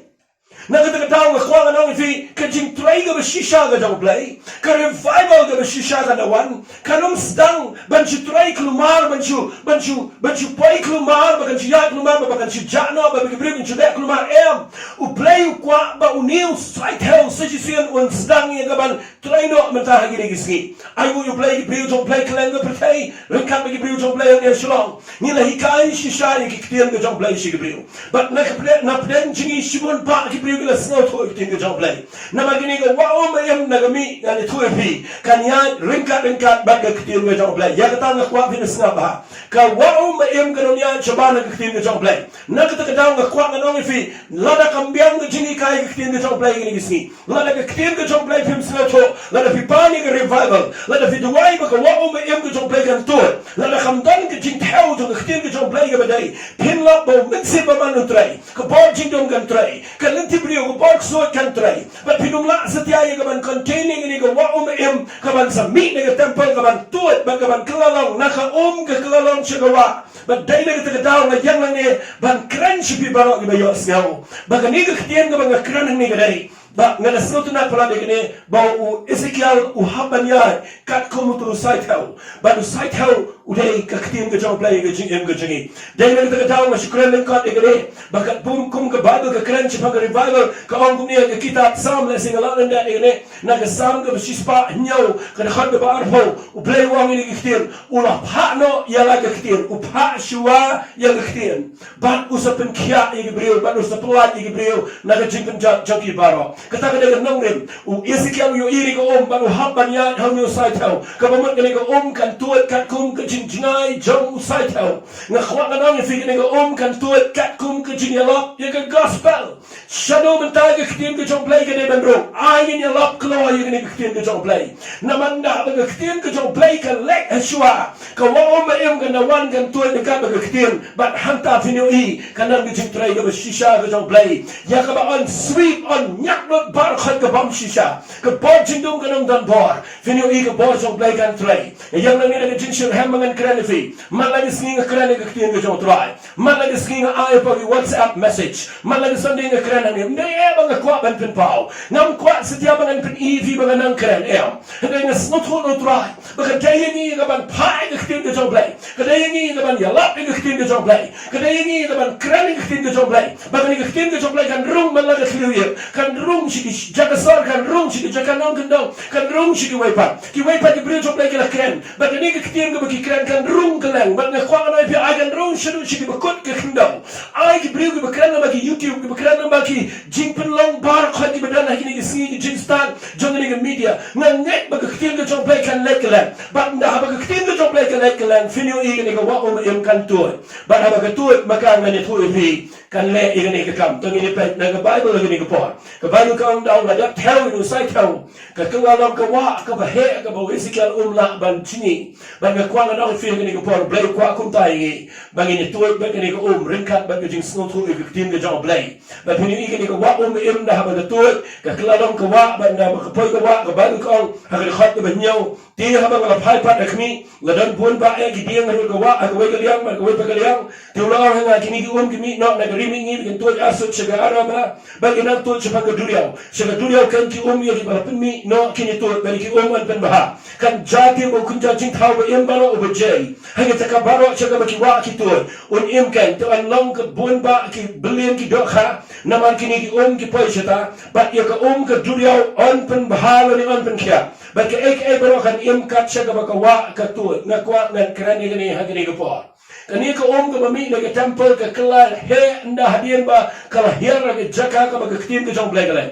Na kata ka daw nga kwah ngan ong ïa phi, ka jingtrei kaba shisha ka jong U Blei, ka revival kaba shisha kan da wan, kan ym sdang ban shu trei kulmar, ban shu, ban shu, ban shu poi kulmar, ba kan shu ïaid kulmar, ba, ba kan shu jah noh, ba, ba ki briew kin shu leh kulmar, em. U Blei u kwah ba une u sai thew sa shisien un sdang ïa kaban trei noh mynta ha kine ki sngi. Ai nguh ïa U Blei, ki briew jong U Blei kylleng ka pyrthei, ryngkat bad ki briew jong U Blei hangne ha Shillong, ngi la hikai shisha ïa ki ktien ka jong U Blei sha ki briew. Bad na ka pdeng, na pdeng jong ngi shibun bah ki briew ki la sngewthuh ïa ki ktien ka jong U Blei. Namar kane ka wah um ba im, na ka mih ngan ïathuh ïa phi, kan ïaid ryngkat ryngkat bad ka ktien ka jong U Blei. Ïa kata nga kwah phin sngap bha. Ka wah um ba im kan ym ïaid shabar na ka ktien ka jong U Blei. Na kata ka daw nga kwah ngan ong ïa phi, lada kam biang ka jinghikai ka ktien ka jong U Blei kine ki sngi, lada ka ktien ka jong U Blei phim sngewthuh, lada phi pan ïa ka revival, lada phi duwai ba ka wah um ba im ka jong U Blei kan tuid, lada kam don ka jingthew jong ka ktien ka jong U Blei kaba dei, phin lap ba U Mynsiem Bakhuid un trei, ka bor jingdum kan trei, ka lynti briew, ka bor ksuid kan trei. Bad phin ym lah satia ïa kaban contain ïa kane ka wah um ba im kaban sa mih na ka temple, kaban tuid bad kaban kylla long na ka um, ka kylla long sha ka wah. Ba dei na kata ka daw nga ïeng nangne ban kren sha phi baroh kiba ïohsngew. Ba kane ka ktien kaba nga kren hangne ka dei ba nga la sngewtynnat palat ïa kane ba u Ezekiel u hap ban ïaid katkum uto u saithew. Bad u saithew u dei ka ktien ka jong U Blei ka jingim ka jong ngi. Dei na kata ka daw nga shu kren lyngkot ïa kane ba katkum kum ka Baibl ka kren shaphang ka revival ka ong kumne ha ka kitab Salm, lehse nga lah lyndet ïa kane. Na ka Salm kaba shispah hynñiew ka dkhot kaba arphew, U Blei u ong ïa kane ka ktien, u la phah noh ïa la ka ktien, u phah shuwa ïa ka ktien. Bad u sa pynkhiah ïa ki briew, bad u sa pyllait ïa ki briew na ka jingpynjot jong ki baroh. Kata ka dei ka nongrim. U Ezekiel u ïohi ïa ka um bad u hap ban ïaid ha une u saithew. Kaba mut kane ka um kan tuid katkum ka jingjngai jong u saithew. Nga kwah ngan ong ïa phi, kane ka um kan tuid katkum ka jingïalap ïa ka gospel. Shano mynta ka ktien ka jong U Blei ka dei ban rung? Ai ngin ïalap kloi ïa kane ka ktien ka jong U Blei. Namar ynda haba ka ktien ka jong U Blei ka leit ha shuwa, ka wah um ba im kan da wan kan tuid ryngkat bad ka ktien. Bad hangta phin ïohi kan don ka jingtrei kaba shisha ka jong U Blei, ïa kaba yn sweep, yn ñiad lut baroh khoit ka bym shisha. Ka bor jingdum kan ym don bor. Phin ïohi ka bor jong U Blei kan trei. Ïa ngi na ka jingshitrhem ba ngan kren ïa phi. Man la ka sngi nga kren ïa ka ktien ka jong U Trai. Man la ka sngi nga ai pa ki WhatsApp message. Man la ka Sunday nga kren hangne. Ym dei eh ba nga kwah ban pynpaw. Ngam kwah satia ba ngan pyni ïa phi ba nga nang kren, em. Hynrei nga sngewthuh na U Trai ba ka dei ïa ngi ïa ka ban phah ïa ka ktien ka jong U Blei. Ka dei ïa ngi ïa ka ban ïalap ïa ka ktien ka jong U Blei. Ka dei ïa ngi ïa ka ban kren ïa ka ktien ka jong U Blei. Ba kane ka ktien ka jong U Blei kan rung man la ka thliew ïing, kan rung sha ki jaka sor, kan rung sha ki jaka nongkyndong, kan rung sha kiwei pat. Kiwei pat ki briew jong U Blei ki la kren. Bad kane ka ktien kaba ki kren kan rung kylleng. Bad nga kwah ngan ong ïa phi, ai kan rung shaduh sha kiba kut ka khyndew. Ai ki briew kiba kren lyngba ki YouTube, kiba kren lyngba ki jingpynlong baroh khoit kiba don ha kine ki sngi ki jingstad jong kane ka media. Nga ngeit ba ka ktien ka jong U Blei kan leit kylleng. Bad ynda haba ka ktien ka jong U Blei ka leit kylleng, phin ïohi kane ka wah um ba im kan tuid. Bad haba ka tuid, ma ka ngan ïathuh ïa phi kan leh ïa kane ka kam. To ngin ïa peit na ka Baibl ha kane ka por. Ka Baibl ka ong, da u la dep thew ïa u saithew, ka kylla long ka wah kaba heh kaba u Ezekiel um lah ban jngi. Bad nga kwah ngan ong ïa phi ha kane ka por, U Blei u kwah kumta ïa ngi, ba ngin ïa tuid bad kane ka um ryngkat bad ka jingsngewthuh ïa ka ktien ka jong U Blei. Bad phin ïohi kane ka wah um ba im, da haba ka tuid, ka kylla long ka wah, bad ynda ba ka poi ka wah, ka Baibl ka ong ha ka dkhot kaba hynñiew, te haba nga la phai pat ha khmih, la don bun bah eh ki dieng ha ka wah ha kawei ka liang bad kawei pat ka liang. Te u la ong ha nga, kine ki um ki mih noh na ka ri mihngi, ba kin tuid arsut sha ka Arabah, ba kin nang tuid shaphang ka duriaw. Sha ka duriaw kein ki um ïa kiba la pynmih noh kin ïa tuid, bad ïa ki um yn pynbha. Kan jia te ba u kynja jingthaw ba im baroh uba jei ha ka jaka baroh sha kaba ki wah ki tuid un im kein. Te yn long ka bun bah ki billion ki dohkha, namar kine ki um ki poi shata. Bad ïa ka um ka duriaw yn pynbha lane yn pynkhiah. Bad kaei kaei baroh kan im kat sha kaba ka wah ka tuid. Nga kwah ngan kren ïa kane ha kane ka por. Kane ka um kaba mih na ka temple ka kylla heh ynda hadien ba ka la hiar ha ka jaka kaba ka ktien ka jong U Blei ka leh.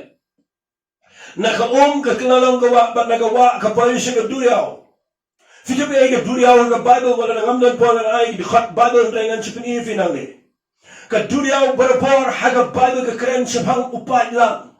Na ka um ka kylla long ka wah, bad na ka wah ka poi sha ka duriaw. Phi tip ei ka duriaw ha ka Baibl? Wat la ngam don por ngan ai ki dkhot Baibl, hynrei ngan sa pyni ïa phi nangne. Ka duriaw barabor ha ka Baibl ka kren shaphang u paidlang.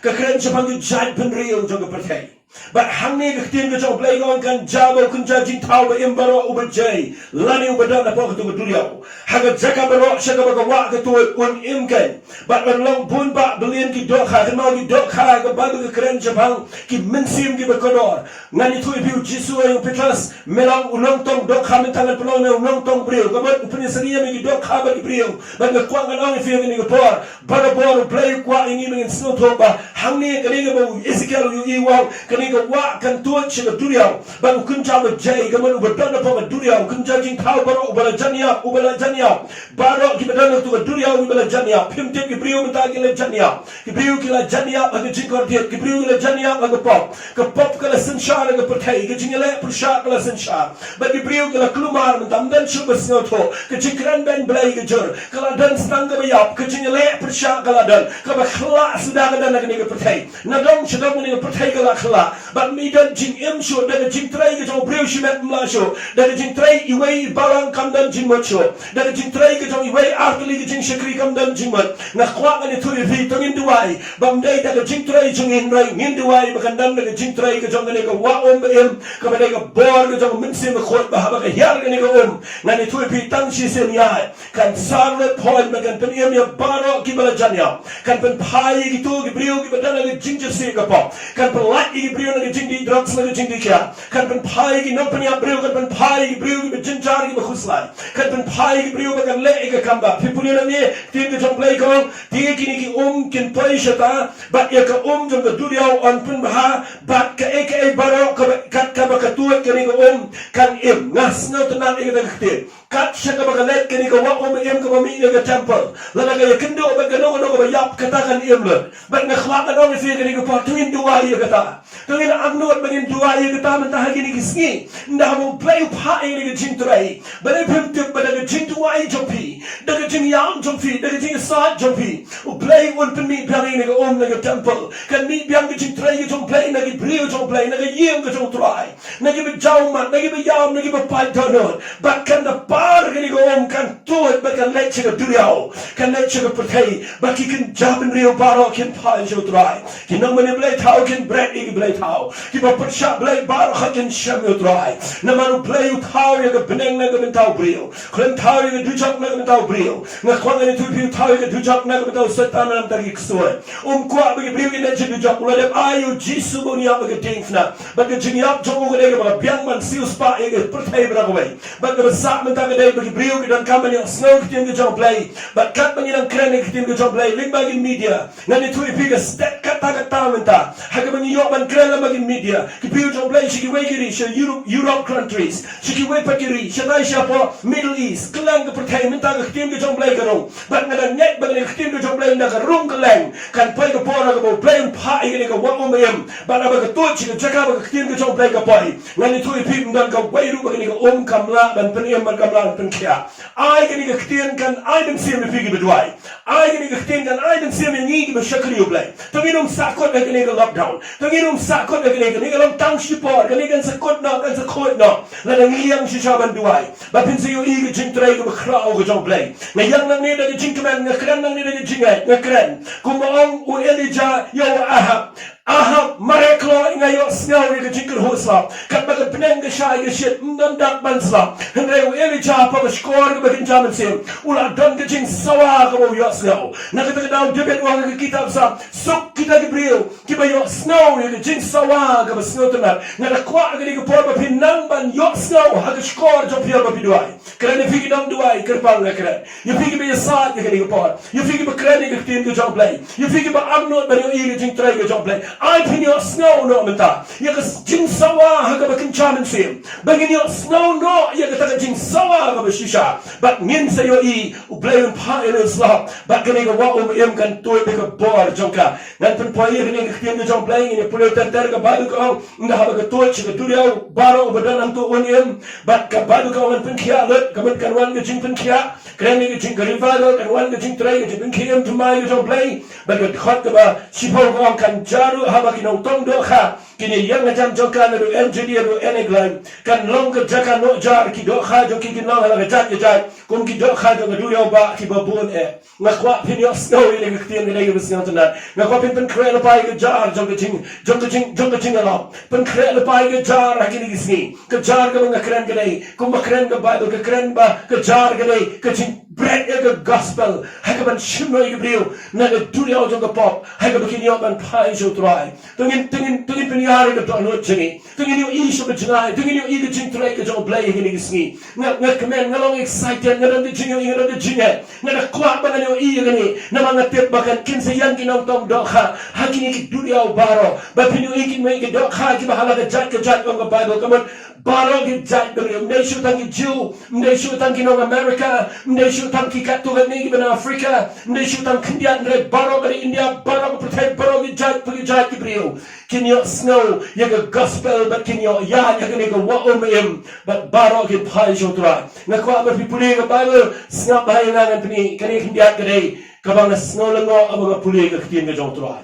Ka kren shaphang ki jaitbynriew jong ka pyrthei. Bad hangne ka ktien ka jong U Blei ka ong, kan jia ba u kynja jingthaw ba im baroh uba jei lane uba don hapoh kata ka duriaw, ha ka jaka baroh sha kaba ka wah ka tuid un im kein. Bad yn long bun bah billion ki dohkha. Kynmaw, ki dohkha ha ka Baibl ka kren shaphang ki mynsiem kiba kordor. Ngan ïathuh ïa phi, u Jisu u ong ïa u Petros, me long u nongtong dohkha, mynta ngan pynlong me u nongtong briew. Ka mut u pynïasyriem ïa ki dohkha bad ki briew. Bad nga kwah ngan ong ïa phi ha kane ka por, barabor U Blei u kwah ïa ngi ba ngin sngewthuh ba hangne kane kaba u Ezekiel u ïohi, u ong kane ka wah kan tuid sha ka duriaw. Bad u kynja uba jei, ka mut uba don hapoh ka duriaw, u kynja jingthaw baroh, uba la jan ïap, uba la jan ïap. Baroh kiba don ha kata ka duriaw kiba la jan ïap. Phim tip ki briew mynta ki la jan ïap. Ki briew ki la jan ïap ha ka jingkordit, ki briew ki la jan ïap ha ka pop. Ka pop ka la synshar ha ka pyrthei, ka jingïaleh pyrshah ka la synshar. Bad ki briew ki la kulmar mynta, ym don shuh ba sngewthuh. Ka jingkren beiñ Blei ka jur, ka la don tang kaba ïap, ka jingïaleh pyrshah ka la don, kaba khyllah suda ka don ha kane ka pyrthei. Na dong sha dong kane ka pyrthei ka la khyllah. Bad ym don jingim shuh, da ka jingtrei ka jong u briew shimet ym lah shuh, da ka jingtrei iwei i balang kam don jingmut shuh, da ka jingtrei ka jong iwei ar tylli ki jingshakri kam don jingmut. Nga kwah ngan ïathuh ïa phi, to ngin duwai ba ym dei da ka jingtrei jong ngi, hynrei ngin duwai ba kan don da ka jingtrei ka jong kane ka wah um ba im, kaba dei ka bor ka jong u Mynsiem Bakhuid, ba haba ka hiar kane ka um, ngan ïathuh ïa phi, tang shisien ïaid kan sar lut phone bad kan pynim ïa baroh kiba la jan ïap. Kan pynphai ïa kito ki briew kiba don ha ka jingjyrsieh ka pop. Kan pynlait ïa ki briew na ka jingdih drugs, na ka jingdih khiah. Kan pynphai ïa ki nongpynïap briew, kan pynphai ïa ki briew kiba jynjar, kiba khuslai. Kan pynphai ïa ki briew ba kan leh ïa ka kam ba. Phi pule nangne, ktien ka jong U Blei ka ong, te kine ki um kin poi shata, bad ïa ka um jong ka duriaw yn pynbha, bad kaei kaei baroh kaba, kat kaba ka tuid kane ka um kan im. Nga sngewtynnat ïa kata ka ktien. Kat sha kaba ka leit kane ka wah um im kaba mih na ka temple, lada ka ïakynduh bad kano kano kaba ïap, kata kan im lut. Bad nga kwah ban ong ïa phi kane ka por, to ngin duwai ïa kata. To ngin angnud ba ngin duwai ïa kata mynta ha kine ki sngi. Ynda haba U Blei u phah ïa kane ka jingtrei, balei phim tip ba da ka jingduwai jong phi, da ka jingïam jong phi, da ka jingïasaid jong phi, U Blei un pynmih biang ïa kane ka um na ka temple. Kan mih biang ka jingtrei ka jong U Blei na ki briew jong U Blei, na ka ïing ka jong U Trai, na kiba jaw mat, na kiba ïam, na kiba pait dohnud. Bad kan da par kane ka um kan tuid bad kan leit sha ka duriaw, kan leit sha ka pyrthei, bad ki kynja bynriew baroh kin phai sha U Trai. Ki nongmane blei thaw kin bret ïa ki blei thaw, kiba pyrshah blei baroh kin shem ïa U Trai. Namar U Blei u thaw ïa ka bneng na ka bynta u briew, khlem thaw ïa ka dujok na ka bynta u briew. Nga kwah ngan ïathuh ïa phi, u thaw ïa ka dujok na ka bynta u Soitan, na ka bynta ki ksuid. Um kwah ba ki briew kin leit sha dujok. U la dep ai ïa u Jisu ba un ïap ha ka diengphna. Bad ka jingïap jong u ka dei kaba biang ban siewspah ïa ka pyrthei baroh kawei, bad kaba sah mynta ka dei ba ki briew ki donkam ban ïohsngew ktien ka jong U Blei. Bad katba ngi dang kren ïa ka ktien ka jong U Blei lyngba ki media, ngan ïathuh ïa phi ka step kata kata mynta, ha kaba ngi ïoh ban kren lyngba ki media. Ki briew jong U Blei sha kiwei ki ri, sha Europe, Europe countries, sha kiwei pat ki ri, shatai shapoh Middle East, kylleng ka pyrthei mynta ka ktien ka jong U Blei ka rung. Bad nga dang ngeit ba kane ka ktien ka jong U Blei ynda ka rung kylleng, kan poi ka por ha kaba U Blei un phah ïa kane ka wah um im, bad haba ka tuid sha ka jaka ba ka ktien ka jong U Blei ka poi, ngan ïathuh ïa phi, ym don kawei ruh ba kane ka um kam lah ban pynim bad kam lah ban pynkhiah. Ai kane ka ktien kan ai mynsiem ïa phi kiba duwai. Ai kane ka ktien kan ai mynsiem ïa ngi kiba shakri U Blei. To ngin ym sahkut ha kane ka lockdown. To ngin ym sahkut ha kane, kane ka long tang shipor, kane kan sa kut noh, kan sa khuid noh lada ngi ïeng shisha ban duwai. Ba phin sa ïohi ka jingtrei kaba khraw ka jong U Blei. Nga ïeng nangne da ka jingkmen, nga kren nangne da ka jingngeit, nga kren. Kumba ong u Elijah ïa u Ahab, Ahab, mareh kloi, nga ïohsngew ïa ka jingkyrhuh slap. Katba ka bneng ka shai ka shit, ym don dak ban slap. Hynrei u Elijah, hapoh ka shkor kaba kynja mynsiem, u la don ka jingsawa kaba u ïohsngew. Na kata ka daw David u ong ha ka kitab Salm, suk kita ki briew kiba ïohsngew ïa ka jingsawa kaba sngewtynnat. Nga da kwah ha kane ka por ba phin nang ban ïohsngew ha ka shkor jong phi haba phi duwai. Kren ïa phi ki nongduwai, kyrpang nga kren ïa phi kiba ïasaid ha kane ka por, ïa phi kiba kren ïa ka ktien ka jong U Blei, ïa phi kiba angnud ban ïohi ïa ka jingtrei ka jong U Blei. Ai phin ïohsngew noh mynta ïa ka jingsawa ha kaba kynja mynsiem, ba ngin ïohsngew noh ïa kata ka jingsawa kaba shisha, bad ngin sa ïohi U Blei un phah ïa la u slap, bad kane ka wah um im kan tuid da ka bor jong ka. Ngan pynpoi ïa kane ka ktien ka jong U Blei, ngin ïa pule ter ter. Ka Baibl ka ong, ynda haba ka tuid sha ka duriaw, baroh uba don hangto un im. Bad ka Baibl ka ong, ngan pynkhiah lut, ka mut kan wan ka jingpynkhiah. Kren ïa ka jing, ka revival, kan wan ka jingtrei, ka jingpynkhiah thymmai ka jong U Blei. Bad ka dkhot kaba shiphew ka ong, kan jia ruh haba ki nongtong dohkha kin ïeng hajan jong ka, naduh En-Gedi haduh En-Eglaim. Kan long ka jaka noh jar, ki dohkha jong ki kin long ha la ka jait ka jait, kum ki dohkha jong ka duriaw bah kiba bun eh. Nga kwah phin ïohsngew ïa kane ka ktien, ka dei kaba sngewtynnat. Nga kwah phin pynkhreh lypa ïa ka jar jong ka jing, jong ka jing, jong ka jingïalap. Pynkhreh lypa ïa ka jar ha kine ki sngi. Ka jar kaba nga kren ka dei, kumba kren ka Baibl, ka kren ba ka jar ka dei ka jingbret ïa ka gospel, ha kaban shim noh ïa ki briew na ka duriaw jong ka pop, ha kaba kin ïoh ban phai sha U Trai. To ngin, to ngin, to ngin pynïar ïa ka dohnud jong ngi. To ngin ïohi sha ba jngai, to ngin ïohi ka jingtrei ka jong U Blei ha kine ki sngi. Nga, nga kmen, nga long excited, nga don ka jingïohi, nga don ka jingeh. Nga da kwah ba ngan ïohi ïa kane, namar nga tip ba kan, kin sa ïeng ki nongtong dohkha ha kine ki duriaw baroh. Ba phin ïohi, kin mih ki dohkha kiba ha la ka jait ka jait, ong ka Baibl, ka mut baroh ki jait bynriew. Ym dei shuh tang ki Jiw, ym dei shuh tang ki nong America, ym dei shuh tang ki katto katne kiba na Africa, ym dei shuh tang khyndiat, hynrei baroh ka ri India, baroh ka pyrthei, baroh ki jait pa ki jait ki briew kin ïohsngew ïa ka gospel bad kin ïoh ïaid ha kane ka wah um im, bad baroh kin phai sha U Trai. Nga kwah ba phi pule ka Baibl, sngap bha ïa nga, ngan pyni. Kane khyndiat ka dei kaba nga sngew lyngngoh haba nga pule ka ktien ka jong U Trai.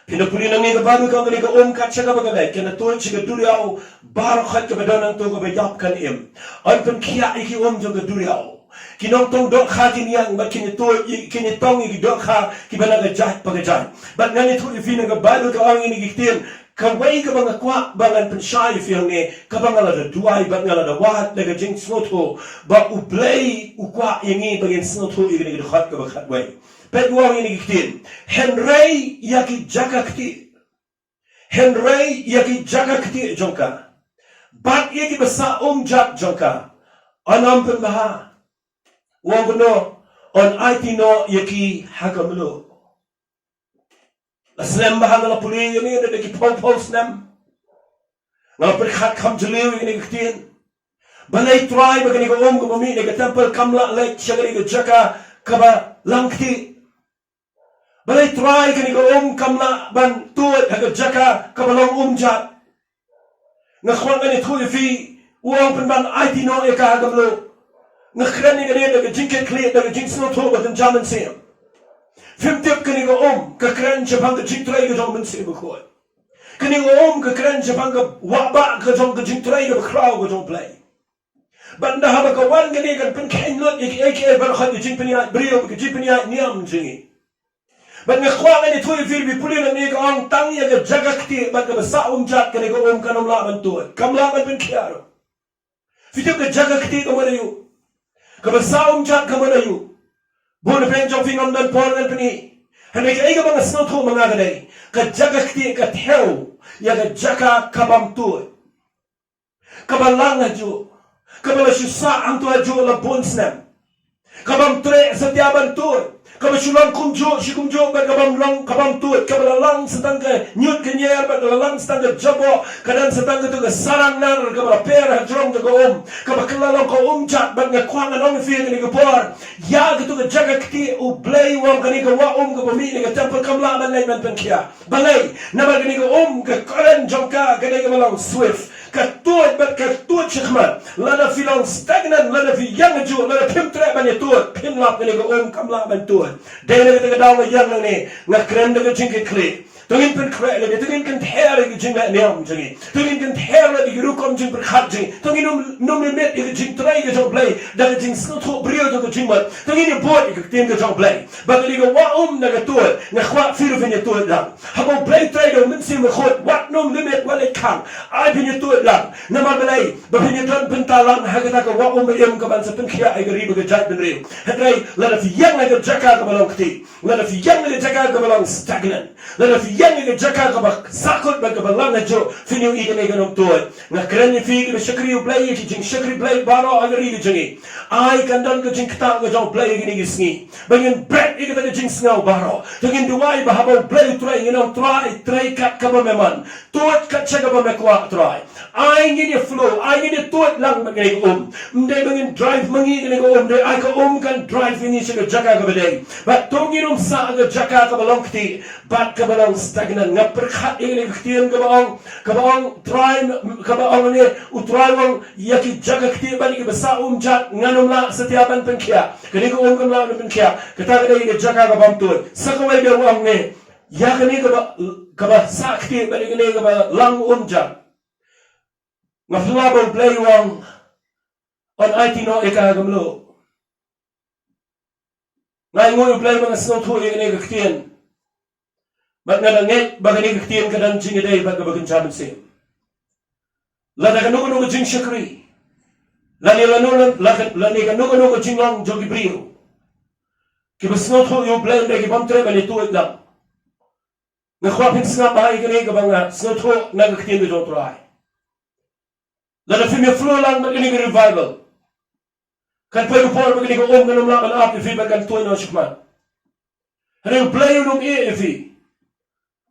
Phin da pule nangne, ka Baibl ka ong, kane ka um, kat sha kaba ka leit, kan da tuid sha ka duriaw, baroh khoit kaba don hangto kaba ïap kan im. Yn pynkhiah ïa ki um jong ka duriaw. Ki nongtong dohkha kin ïeng bad kin ïathuh, kin ïatong ïa ki dohkha kiba na ka jait pa ka jait. Bad ngan ïathuh ïa phi na ka Baibl ka ong ïa kine ki ktien. Kawei kaba nga kwah ba ngan pynshai ïa phi hangne, kaba nga la da duwai bad nga la da wad da ka jingsngewthuh, ba U Blei u kwah ïa ngi ba ngin sngewthuh ïa kane ka dkhot kaba khatwei. Peit, u ong ïa kine ki ktien: Hynrei ïa ki jaka kti Hynrei ïa ki jaka ktieh jong ka bad ïa ki basa um jat jong ka, yn ym pynbha. U ong kumno? Yn aiti noh ïa ki ha ka mluh. La slem bha nga la pule ïa kine da ki phew phew snem. Nga la pyrkhat kham jylliew ïa kine ki ktien. Balei Trai ba kane ka um kaba mih na ka templ kam lah leit sha kane ka jaka kaba lang ktieh? Balei Trai kane ka um kam lah ban tuid ha ka jaka kaba long um jat? Nga kwah ngan ïathuh ïa phi, u ong pynban aiti noh ïa ka ha ka mluh. Nga kren ïa kane da ka jingkitkhlieh, da ka jingsngewthuh ba kynja mynsiem. Phim tip, kane ka um ka kren shaphang ka jingtrei ka jong u Mynsiem Bakhuid. Kane ka um ka kren shaphang ka wah bah ka jong ka jingtrei kaba khraw ka jong U Blei. Bad ynda haba ka wan kane kan pynkheiñ lut ïa kiei kiei baroh, ka jingpynïaid briew, ka jingpynïaid niam jong ngi. Bad nga kwah ngan ïathuh ïa phi, phi pule nangne ka ong tang ïa ka jaka ktieh bad kaba sah um jat kane ka um kan ym lah ban tuid, kam lah ban pynkhia ruh. Phi tip ka jaka ktieh ka mut aïu? Kaba sah um jat ka mut aïu? Bun na pdeng jong phi ngam don por ngan pyni. Hynrei kaei kaba nga sngewthuh ma nga ka dei, ka jaka ktieh ka thew ïa ka jaka kabym tuid, kaba lang hajuh, kaba la shu sah hangto hajuh la bun snem, kabym treh satia ban tuid, kaba shu long kumjuh shi kumjuh bad kabym long, kabym tuid, kaba la lang sa tang ka ñiut ka ñier bad ka la lang sa tang ka jaboh, ka don sa tang kato ka sarang nar kaba la per hajrong jong ka um, kaba ka la long ka um jat. Bad nga kwah ngan ong ïa phi ha kane ka por, ïa kato ka jaka ktieh U Blei u ong kane ka wah um kaba mih na ka templ kam lah ban leit ban pynkhia. Balei? Namar kane ka um, ka current jong ka ka dei kaba long swift, ka tuid bad ka tuid shakhmat. Lada phi long stagnant, lada phi ïeng hajuh, lada phim treh ban ïa tuid, phin lap kane ka um kam lah ban tuid. Dei na kata ka daw nga ïeng nangne, nga kren da ka jingkitkhlieh. To ngin pynkhreh lade, to ngin kynther ïa ka jingleh niam jong ngi, to ngin kynther lade ïa ka rukom jingpyrkhat jong ngi, to ngin ym, ym ïa mih ïa ka jingtrei ka jong U Blei da ka jingsngewthuh briew da ka jingmut, to ngin ïa bud ïa ka ktien ka jong U Blei. Ba kane ka wah um na ka tuid, nga kwah phi ruh phin ïa tuid lang. Haba U Blei trei da u Mynsiem Bakhuid, wat nym ïa mih, wat leit khang, ai phin ïa tuid lang. Namar balei? Ba phin ïa don bynta lang ha kata ka wah um ba im kaban sa pynkhia ïa ka ri bad ka jaitbynriew. Hynrei lada phi ïeng ha ka jaka kaba long ktieh, lada phi ïeng ha ka jaka kaba long stagnant, lada phi ïeng ha ka jaka kaba sahkut bad kaba lang hajuh, phin ïohi kane kan ym tuid. Nga kren ïa phi kiba shakri U Blei, ïa ki jingshakri Blei baroh ha ka ri ka jong ngi, ai kan don ka jingktah ka jong U Blei ha kine ki sngi ba ngin bret ïa kata ka jingsngew baroh. To ngin duwai ba haba U Blei u trei, ngin ong, Trai, trei kat kaba me mon, tuid kat sha kaba me kwah, Trai. Ai ngin ïa flow, ai ngin ïa tuid lang bad kane ka um. Ym dei ba ngin drive ma ngi kane ka um, dei ai ka um kan drive ïa ngi sha ka jaka kaba dei. Bad to ngin ym sah ha ka jaka kaba long ktieh bad kaba long stagnant. Nga pyrkhat ïa kane ka ktien kaba ong, kaba ong Trai, kaba ong ne, U Trai u ong, ïa ki jaka ktieh bad ïa kiba sah um jat ngan ym lah satia ban pynkhia. Kane ka um kam lah ban pynkhia. Kata ka dei ïa ka jaka kabym tuid. Sa kawei de u ong ne, ïa kane kaba, kaba sah ktieh bad ïa kane kaba lang um jat, nga phylla ba U Blei u ong yn aiti noh ïa ka ha ka mluh. Nga ainguh ïa U Blei ba nga sngewthuh ïa kane ka ktien. Bad nga da ngeit ba kane ka ktien ka don jingïadei bad kaba kynja mynsiem. Lada kano kano ka jingshakri, lane lano, lane kano kano ka jinglong jong ki briew kiba sngewthuh ïa U Blei hynrei kibym treh ban ïa tuid lang, nga kwah phin sngap bha ïa kane kaba nga sngewthuh na ka ktien ka jong U Trai. Lada phim ïa flow lang bad kane ka revival, kan poi ka por ba kane ka um kan ym lah ban ap ïa phi bad kan tuid noh shakhmat. Hynrei U Blei un ym ïeh ïa phi,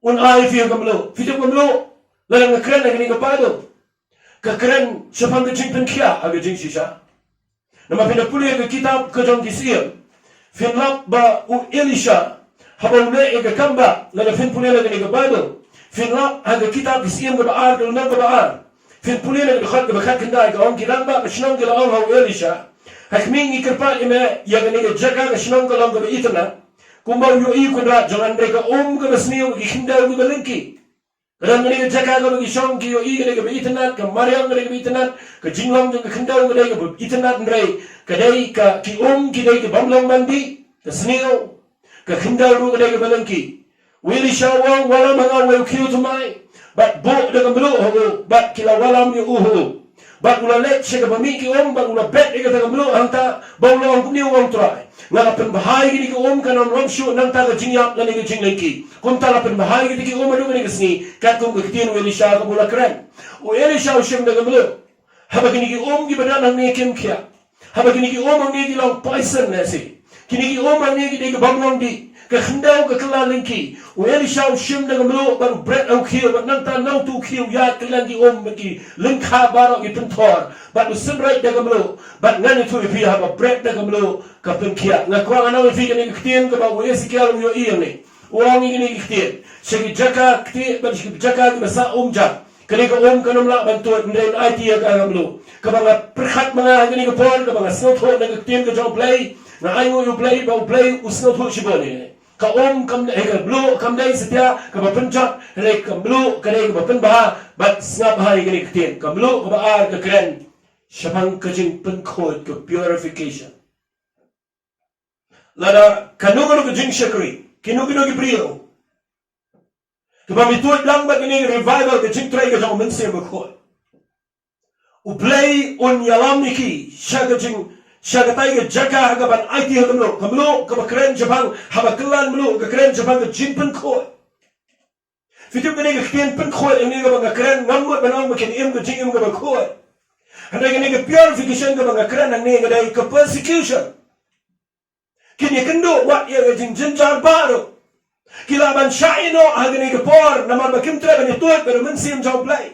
un ai ïa phi ha ka mluh. Phi tip ka mluh, lada nga kren ha kane ka Baibl, ka kren shaphang ka jingpynkhia ha ka jingshisha. Namar phin da pule ïa ka kitab ka jong Ki Syiem, phin lap ba u Elisha, haba u leh ïa ka kam bah, lada phin pule ïa kane ka Baibl, phin lap ha ka kitab Ki Syiem kaba ar, ka lynnong kaba ar, phin pule ïa ka dkhot kaba khatkhyndai, ka ong, ki rangbah ka shnong ki la ong ha u Elisha, ha khmih, ngi kyrpad ïa me, ïa kane ka jaka ka shnong ka long kaba itynnad, kumba u ïohi u kynrad jong nga, hynrei ka um kaba sniew, ki khyndew kiba lyngkhi. Ka don kane ka jaka kaba ki shong ki ïohi ka dei kaba itynnad, ka mariang ka dei kaba itynnad, ka jinglong jong ka khyndew ka dei kaba itynnad, hynrei ka dei ka, ki um ki dei kibym long ban dih, ka sniew, ka khyndew ruh ka dei kaba lyngkhi. U Elisha u ong, wallam ha nga uwei u khiew thymmai, bad buh da ka mluh ha u, bad ki la wallam ïa u ha u. Bad u la leit sha kaba mih ki um, bad u la bet ïa kata ka mluh hangta, bad u la ong kumne, u ong, Trai, nga la pynbha ïa kine ki um, kan ym long shuh nangta ka jingïap lane ka jinglehkai. Kumta la pynbha ïa kine ki um haduh kane ka sngi, katkum ka ktien u Elisha kaba u la kren. U Elisha u shim da ka mluh. Haba kine ki um kiba don hangne kim khiah, haba kine ki um hangne ki long poison, lehse kine ki um hangne ki dei ka bym long dih, ka khyndew ka kylla lyngkhi. U Elisha u shim da ka mluh bad u bret ha u khiew, bad nangta na utu u khiew u ïaid kylleng ki um bad ki lyngkha baroh ki pynthor, bad u synreit da ka mluh. Bad ngan ïathuh ïa phi, haba bret da ka mluh ka pynkhiah. Nga kwah ngan ong ïa phi kane ka ktien kaba u Esekiel u ïohi hangne. U ong ïa kine ki ktien sha ki jaka ktieh bad sha ki jaka kiba sah um jar. Kane ka um kan ym lah ban tuid, hynrei yn aiti ïa ka ha ka mluh. Kaba nga pyrkhat ma nga ha kane ka por, kaba nga sngewthuh na ka ktien ka jong U Blei, nga ainguh ïa U Blei ba U Blei u sngewthuh shibun ïa kane. Ka um kam dei, eh, ka mluh kam dei satia kaba pynjot, hynrei ka mluh ka dei kaba pynbha. Bad sngap bha ïa kane ka ktien, ka mluh kaba ar ka kren shaphang ka jingpynkhuid, ka purification. Lada kano kano ka jingshakri, kino kino ki briew kiba ym tuid lang bad kane ka revival, ka jingtrei ka jong U Mynsiem Bakhuid, U Blei un ïalam ïa ki sha ka jing, sha katai ka jaka ha kaban aiti ha ka mluh, ka mluh kaba kren shaphang, haba kylla mluh ka kren shaphang ka jingpynkhuid. Phi tip kane ka ktien pynkhuid, kane kaba nga kren, ngam mut ban ong ba kin im ka jingim kaba khuid. Hynrei kane ka purification kaba nga kren hangne ka dei ka persecution. Kin ïakynduh wat ïa ka jingjynjar baroh. Ki lah ban shah ïehnoh ha kane ka por namar ba kim treh ban ïatuid bad U Mynsiem jong U Blei.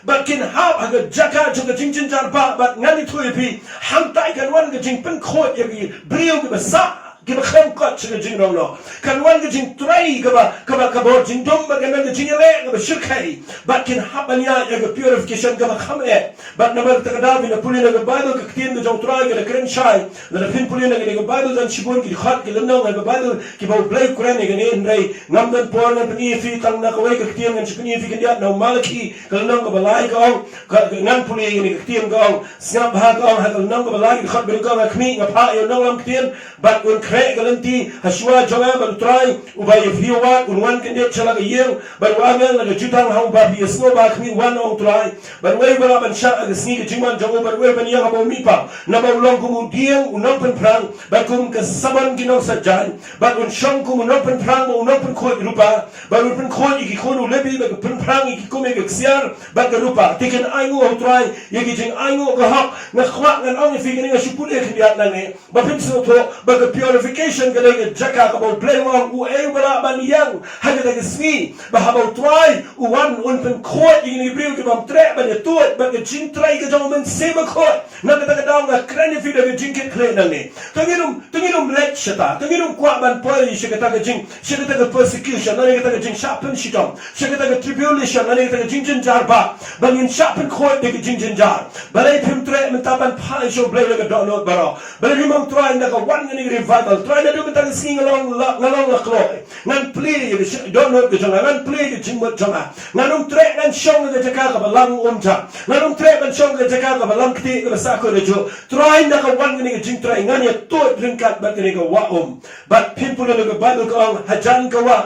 Bad kin hap ha ka jaka jong ka jingjynjar ba, bad ngan ïathuh ïa phi, hangtai kan wan ka jingpynkhuid ïa ki briew kiba sah, kiba khlem kot sha ka jingrong noh. Kan wan ka jingtrei kaba, kaba, kaba jingdum, bad kan wan ka jingïaleh kaba shyrkhei. Bad kin hap ban ïaid ïa ka purification kaba kham eh. Bad namar kata ka daw, phin da pule na ka Baibl, ka ktien ka jong U Trai ka da kren shai. Lada phin pule na kane ka Baibl, don shibun ki dkhot, ki lynnong ha ka Baibl kiba U Blei u kren ïa kane, hynrei ngam don por ngan pyni ïa phi tang na kawei ka ktien, ngan shu pyni ïa phi khyndiat na u Malakhi, ka lynnong kaba lai, ka ong, ka, ka, ngan pule ïa kane ka ktien, ka ong, sngap bha, ka ong ha ka lynnong kaba lai, ka dkhot ba nyngkong, ha khmih, nga phah ïa u nonglam ktien, bad un khreh ka lynti hashuwa jong nga, bad U Trai uba ïa phi u wad un wan kyndit sha la ka ïing, bad u angel na ka jutang ha uba phi ïasngewbha ha khmih, wan, ong U Trai. Bad uwei uba lah ban shah ha ka sngi ka jingwan jong u, bad uwei ban ïeng haba u mihpat, naba u long kum u dieng u nongpynphrang, bad kum ka samon ki nongsait jaiñ, bad un shong kum u nongpynphrang bad u nongpynkhuid rupa, bad un pynkhuid ïa ki khun u Lebi, bad un pynphrang ïa ki kum ïa ka ksiar bad ka rupa. Te kin ainguh, ong U Trai, ïa ki jingainguh ka hok. Nga kwah ngan ong ïa phi kane, nga shu pule khyndiat nangne ba phin sngewthuh ba ka purification ka dei ka jaka kaba U Blei u ong, uei uba lah ban ïeng ha kata ka sngi, ba haba U Trai u wan un pynkhuid ïa kine ki briew ki bym treh ban ïatuid bad ka jingtrei ka jong U Mynsiem Bakhuid. Na kata ka daw nga kren ïa phi da ka jingkitkhlieh nangne. To ngin ym, to ngin ym leit shata, to ngin ym kwah ban poi sha kata ka jing, sha kata ka persecution, lane kata ka jingshah pynshitom, sha kata ka tribulation, lane kata ka jingjynjar ba, ba ngin shah pynkhuid da ka jingjynjar. Balei phim treh mynta ban phai sha U Blei da ka dohnud baroh? Balei phim ong, Trai, ynda ka wan kane ka revival, Trai, naduh mynta ka sngi nga long la, nga long la kloi. Ngan plie ïa ka shi-, dohnud ka jong nga, ngan plie ïa ka jingmut jong nga. Ngan ym treh ngan shong ha ka jaka kaba lang um jar. Ngan ym treh ban shong ha ka jaka kaba lang ktieh, kaba sahkut hajuh. Trai, ynda ka wan kane ka jingtrei, ngan ïatuid ryngkat bad kane ka wah um. Bad phin pule na ka Baibl, ka ong, hajan ka wah,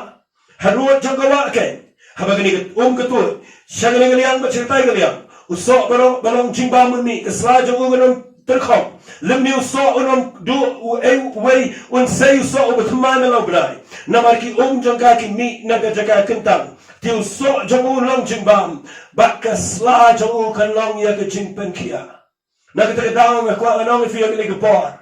harud jong ka wah keiñ, haba kane ka um ka tuid sha kane ka liang bad sha katai ka liang, u soh ba long, ba long jingbam un mih, ka sla jong u kan ym tyrkhong. Lymne u soh un ym duh, uei, uwei un sei u soh uba thymmai na la u bnai, namar ki um jong ka ki mih na ka jaka kyntang. Te u soh jong u un long jingbam, bad ka sla jong u kan long ïa ka jingpynkhiah. Na kata ka daw nga kwah ngan ong ïa phi ha kane ka por,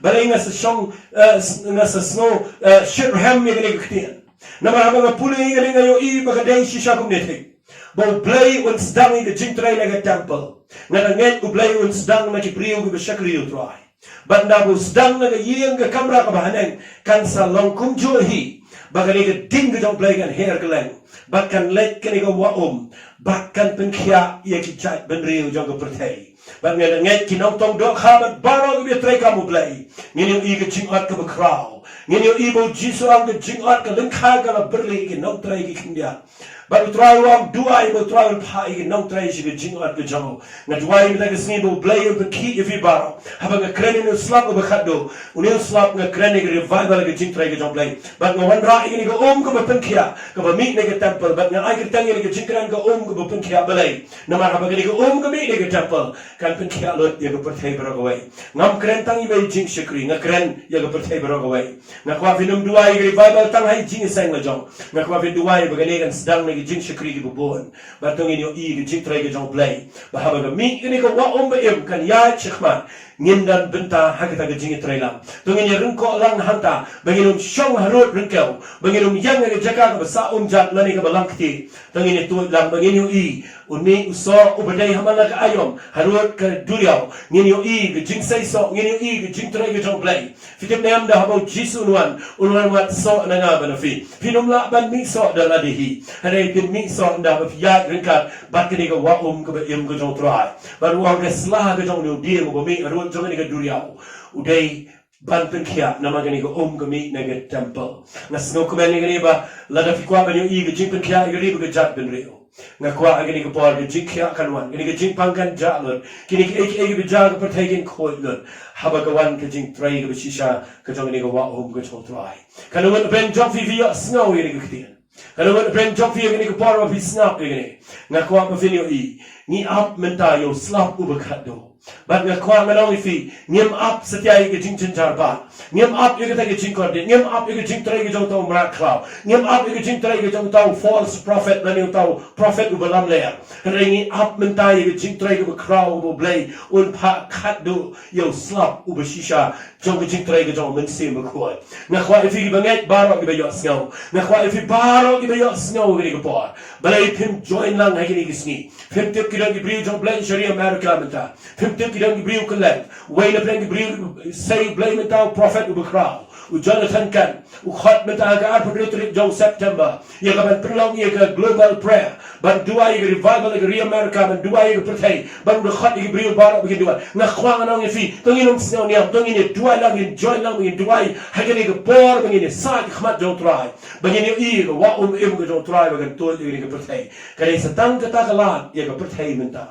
balei nga sa shong, eh, s-, nga sa sngew, eh, shitrhem ïa kane ka ktien. Namar haba nga pule ïa kane nga ïohi ba ka dei shisha kumne thik, ba U Blei un sdang ïa ka jingtrei na ka temple. Nga da ngeit U Blei un sdang na ki briew kiba shakri ïa U Trai. Bad ynda ba u sdang na ka ïing, ka kamra kaba haneng, kan sa long kumjuh hi, ba kane ka ding ka jong U Blei kan her kylleng, bad kan leit kane ka wah um, bad kan pynkhiah ïa ki jaitbynriew jong ka pyrthei. Bad nga da ngeit ki nongtong dohkha bad baroh kiba ïatrei kam U Blei, ngin ïohi ka jingot kaba khraw. Ngin ïohi ba U Jisu u ong, ka jingot ka lyngkha ka la byrlih, ki nongtrei ki khyndiat. Bad U Trai u ong, duwai ba U Trai un phah ïa ki nongtrei sha ka jingïeit ka jong u. Nga duwai mynta ka sngi ba U Blei un pynkhiah ïa phi baroh. Haba nga kren ïa une u slap uba khatduh, une u slap nga kren ïa ka revival ka jingtrei ka jong U Blei. Bad nga wanrah ïa kane ka um kaba pynkhiah, kaba mih na ka temple. Bad nga ai kyrteng ïa kane ka jingkren ka um kaba pynkhiah Blei. Namar haba kane ka um ka mih na ka temple, kan pynkhiah lut ïa ka pyrthei baroh kawei. Ngam kren tang ïa ka jingshakri, nga kren ïa ka pyrthei baroh kawei. Nga kwah phin ym duwai ïa ka revival tang ha ïing ha sem la jong. Nga kwah phin duwai ba kane kan sdang na ka jingshakri kiba bun. Bad to ngin ïohi ka jingtrei ka jong U Blei. Ba haba ka mih kane ka wah um ba im kan ïaid shakhmat, ngin don bynta ha kata ka jingïatreilang. To ngin ïaryngkoh lang hangta, ba ngin ym shong harud ryngkew, ba ngin ym ïeng ha ka jaka kaba sah umjat lane kaba langkti. To ngin ïatuid lang ba ngin ïohi une u soh uba dei ha man la ka aïom harud ka duriaw. Ngin ïohi ka jingseisoh, ngin ïohi ka jingtrei ka jong U Blei. Phi tip ne em, da haba U Jisu un wan, un wan wad soh na nga bad na phi. Phin ym lah ban mih soh da lade hi. Hynrei phin mih soh ynda ba phi ïaid ryngkat bad kane ka wah um kaba im ka jong U Trai. Bad u ong ka sla ka jong une u dieng uba mih harud jong kane ka duriaw, u dei ban pynkhiah namar kane ka um ka mih na ka temple. Nga sngewkmen ïa kane ba lada phi kwah ban ïohi ka jingpynkhiah ïa ka ri bad ka jaitbynriew, nga kwah ha kane ka por ka jingkhiah kan wan, kane ka jingpang kan jah lut, kine kiei kiei kiba jia ha ka pyrthei kin khuid lut haba ka wan ka jingtrei kaba shisha ka jong kane ka wah um ka jong U Trai. Kan wan hapdeng jong phi, phi ïohsngew ïa kane ka ktien. Kan wan hapdeng jong phi ïa kane ka por ba phi sngap ïa kane. Nga kwah ba phin ïohi, ngi ap mynta ïa u slap uba khatduh. Bad nga kwah ngan ong ïa phi, ngim ap satia ïa ka jingjynjar bah. Ngim ap ïa kata ka jingkordit, ngim ap ïa ka jingtrei ka jong uta u mrad khlaw, ngim ap ïa ka jingtrei ka jong uta u false prophet lane uta u prophet uba lamler. Hynrei ngi ap mynta ïa ka jingtrei kaba khraw kaba U Blei un phah khatduh ïa u slap uba shisha jong ka jingtrei ka jong U Mynsiem Bakhuid. Nga kwah ïa phi kiba ngeit baroh kiba ïohsngew. Nga kwah ïa phi baroh kiba ïohsngew ha kane ka por, balei phim join lang ha kine ki sngi? Phim tip ki don ki briew jong U Blei sha ri America mynta. Phim tip ki don ki briew kylleng. Wei na pdeng ki briew, sei U Blei mynta u prophet uba khraw, u Jonathan Kent, u khot mynta ha ka arphew hynriew tarik jong September ïa ka ban pynlong ïa ka global prayer, ban duwai ïa ka revival ha ka ri America, ban duwai ïa ka pyrthei, ban dkhot ïa ki briew baroh ba kin duwai. Nga kwah ngan ong ïa phi, to ngin ym sngew niam, to ngin ïa duwai lang, ngin join lang, ngin duwai ha kane ka por ba ngin ïa said ha khmat jong U Trai, ba ngin ïohi ïa ka wah um im ka jong U Trai ba kan tuid ïa kane ka pyrthei. Ka dei sa tang kata ka lad ïa ka pyrthei mynta.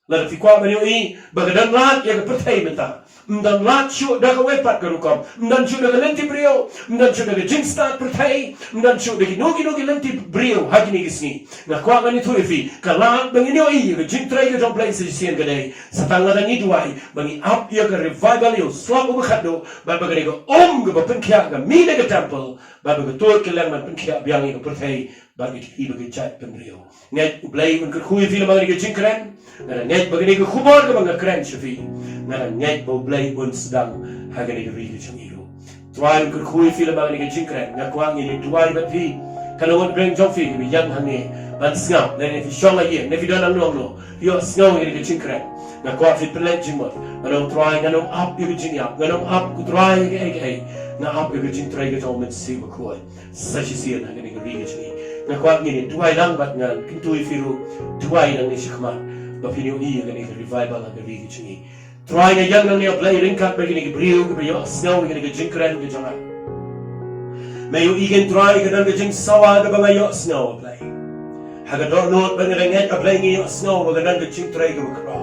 Lada phi kwah ban ïohi ba ka don lad ïa ka pyrthei mynta, ym don lad shuh da kawei pat ka rukom, ym don shuh da ka lynti briew, ym don shuh da ka jingstad pyrthei, ym don shuh da kino kino ki lynti briew ha kine ki sngi. Nga kwah ngan ïathuh ïa phi, ka lad ba ngin ïohi ïa ka jingtrei ka jong U Blei sa shisien ka dei sa tang lada ngi duwai ba ngi ap ïa ka revival, ïa u slap uba khatduh, bad ba kane ka um kaba pynkhiah ka mih na ka temple, bad ba ka tuid kylleng ban pynkhiah biang ïa ka pyrthei bad ïa ki ba ki jaitbynriew. Ngeit U Blei un kyrkhu ïa phi namar kane ka jingkren. Nga da ngeit ba kane ka khubor kaba nga kren sha phi, nga da ngeit ba U Blei un sdang ha kane ka ri ka jong ngi ruh. Trai un kyrkhu ïa phi namar kane ka jingkren. Nga kwah ngin ïa duwai bad phi. Kan wan hapdeng jong phi kiba ïeng hangne ban sngap, lane phi shong ha ïing, lane phi don hangno hangno, phi ïohsngew ïa kane ka jingkren. Nga kwah phi pynleit jingmut. Ngan ong, Trai, ngan ym ap ïa ka jingïap, ngan ym ap, ko Trai, ïa kaei kaei. Nga ap ïa ka jingtrei ka jong U Mynsiem Bakhuid sa shisien ha kane ka ri ka jong ngi. Nga kwah ngin ïa duwai lang bad ngan kyntu ïa phi ruh, duwai nangne shakhmat ba phin ïohi ïa kane ka revival ha ka ri ka jong ngi. Trai, nga ïeng nangne, A Blei, ryngkat bad kine ki briew kiba ïohsngew ïa kane ka jingkren ka jong nga. Me ïohi, ko Trai, ka don ka jingsawa kaba nga ïohsngew, A Blei. Ha ka dohnud ba nga da ngeit, A Blei, ngi ïohsngew ba ka don ka jingtrei kaba khraw.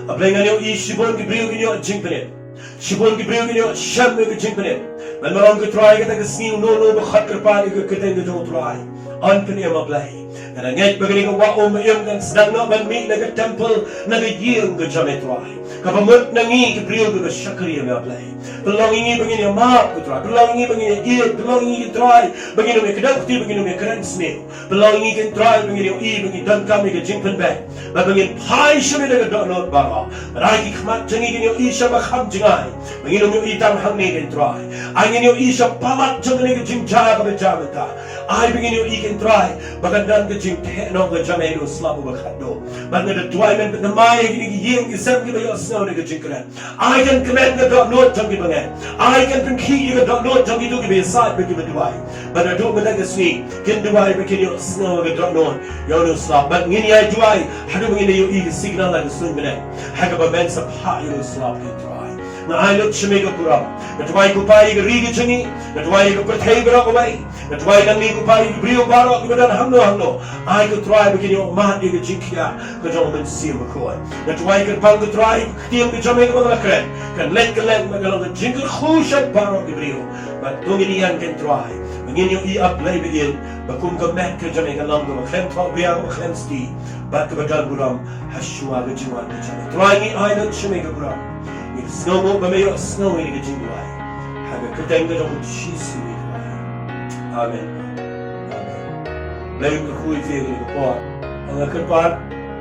A Blei, ngan ïohi shibun ki briew ki ïoh jingpynim. Shibun ki briew ki ïoh shem ïa ka jingpynim. Bad nga ong, ko Trai, kata ka sngi uno uno ba khot kyrpad ïa ka kyrteng ka jong U Trai, un pynim, A Blei. Nga da ngeit ba kane ka wah um ba im kan sdang noh ban mih na ka temple, na ka ïing ka jong me, Trai, kaba mut na ngi ki briew kiba shakri ïa me, A Blei. Pynlong ïa ngi ba ngin ïa map, ko Trai. Pynlong ïa ngi ba ngin ïa ïeit. Pynlong ïa ngi, ko Trai, ba ngin ym ïa kdew kti, ba ngin ym ïa kren sniew. Pynlong ïa ngi, ko Trai, ba ngin ïohi ba ngi donkam ïa ka jingpynbeit, bad ba ngin phai sha me da ka dohnud baroh. Bad ai ki khmat jong ngi kin ïohi sha ba kham jngai, ba ngin ym ïohi tang hangne, ko Trai. Ai ngin ïohi sha palat jong kane ka jingjia kaba jia mynta. Ai ba ngin ïohi, ko Trai, ba kan don ka jingtheh noh ka jong me, u slap uba khatduh. Bad nga da duwai, men pynthymmai ïa kine ki ïing ki sem kiba ïohsngew ïa kane ka jingkren. Ai kan kmen ka dohnud jong ki bangeit. Ai kan pynkhih ïa ka dohnud jong kito kiba ïasaid bad kiba duwai. Bad naduh mynta ka sngi, kin duwai ba kin ïohsngew ïa ka dohnud ïa une u slap. Bad ngin ïai duwai haduh ba ngin ïohi ka signal ha ka suiñ bneng, ha kaba men sa phah ïa une u slap, ko Trai. Nga ai lut sha me ko Kpa. Nga duwai ko Kpa ïa ka ri ka jong ngi. Nga duwai ïa ka pyrthei baroh kawei. Nga duwai nangne ko Kpa ïa ki briew baroh kiba don hangno hangno. Ai ko Trai ba kin ïoh mad ïa ka jingkhia ka jong U Mynsiem Bakhuid. Nga duwai kyrpang ko Trai, ka ktien ka jong me kaba nga la kren, kan leit kan leit bad kan long ka jingkyrkhu sha baroh ki briew. Bad to ngin ïeng ko Trai ba ngin ïohi ap Blei ba ïeit, ba kum ka met ka jong me kan long kaba khlem thoh biang, kaba khlem sti, bad kaba don burom ha shuwa ka jingwan ka jong me. Trai, ngi ai lut sha me ko Kpa. Ngi sngewnguh ba me ïohsngew ïa ka jingduwai. Ha ka kyrteng ka jong U Jisu ngi duwai. Amen. Amen. Blei un kyrkhu ïa phi ha kane ka por. Nga kyrpad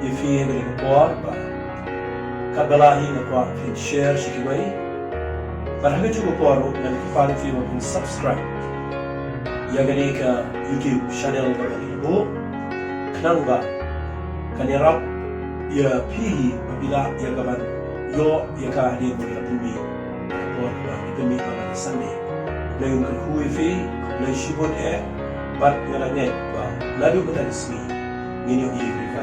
ïa phi ha kane ka por ba katba lah hi nga kwah phin share sha kiwei. Bad ha kajuh ka por ruh nga kyrpad ïa phi ba phin subscribe ïa kane ka YouTube channel kaba ngi buh, khnang ba kan ïarap ïa phi hi ba phi lah ïa ka ban ïoh ïa ka hadien ba ngi la pynmih, ka por kaba ngi pynmih ha ka Sunday. Blei un kyrkhu ïa phi, Blei shibun eh, bad nga la ngeit ba naduh mynta ka sngi ngin ïohi ïa ka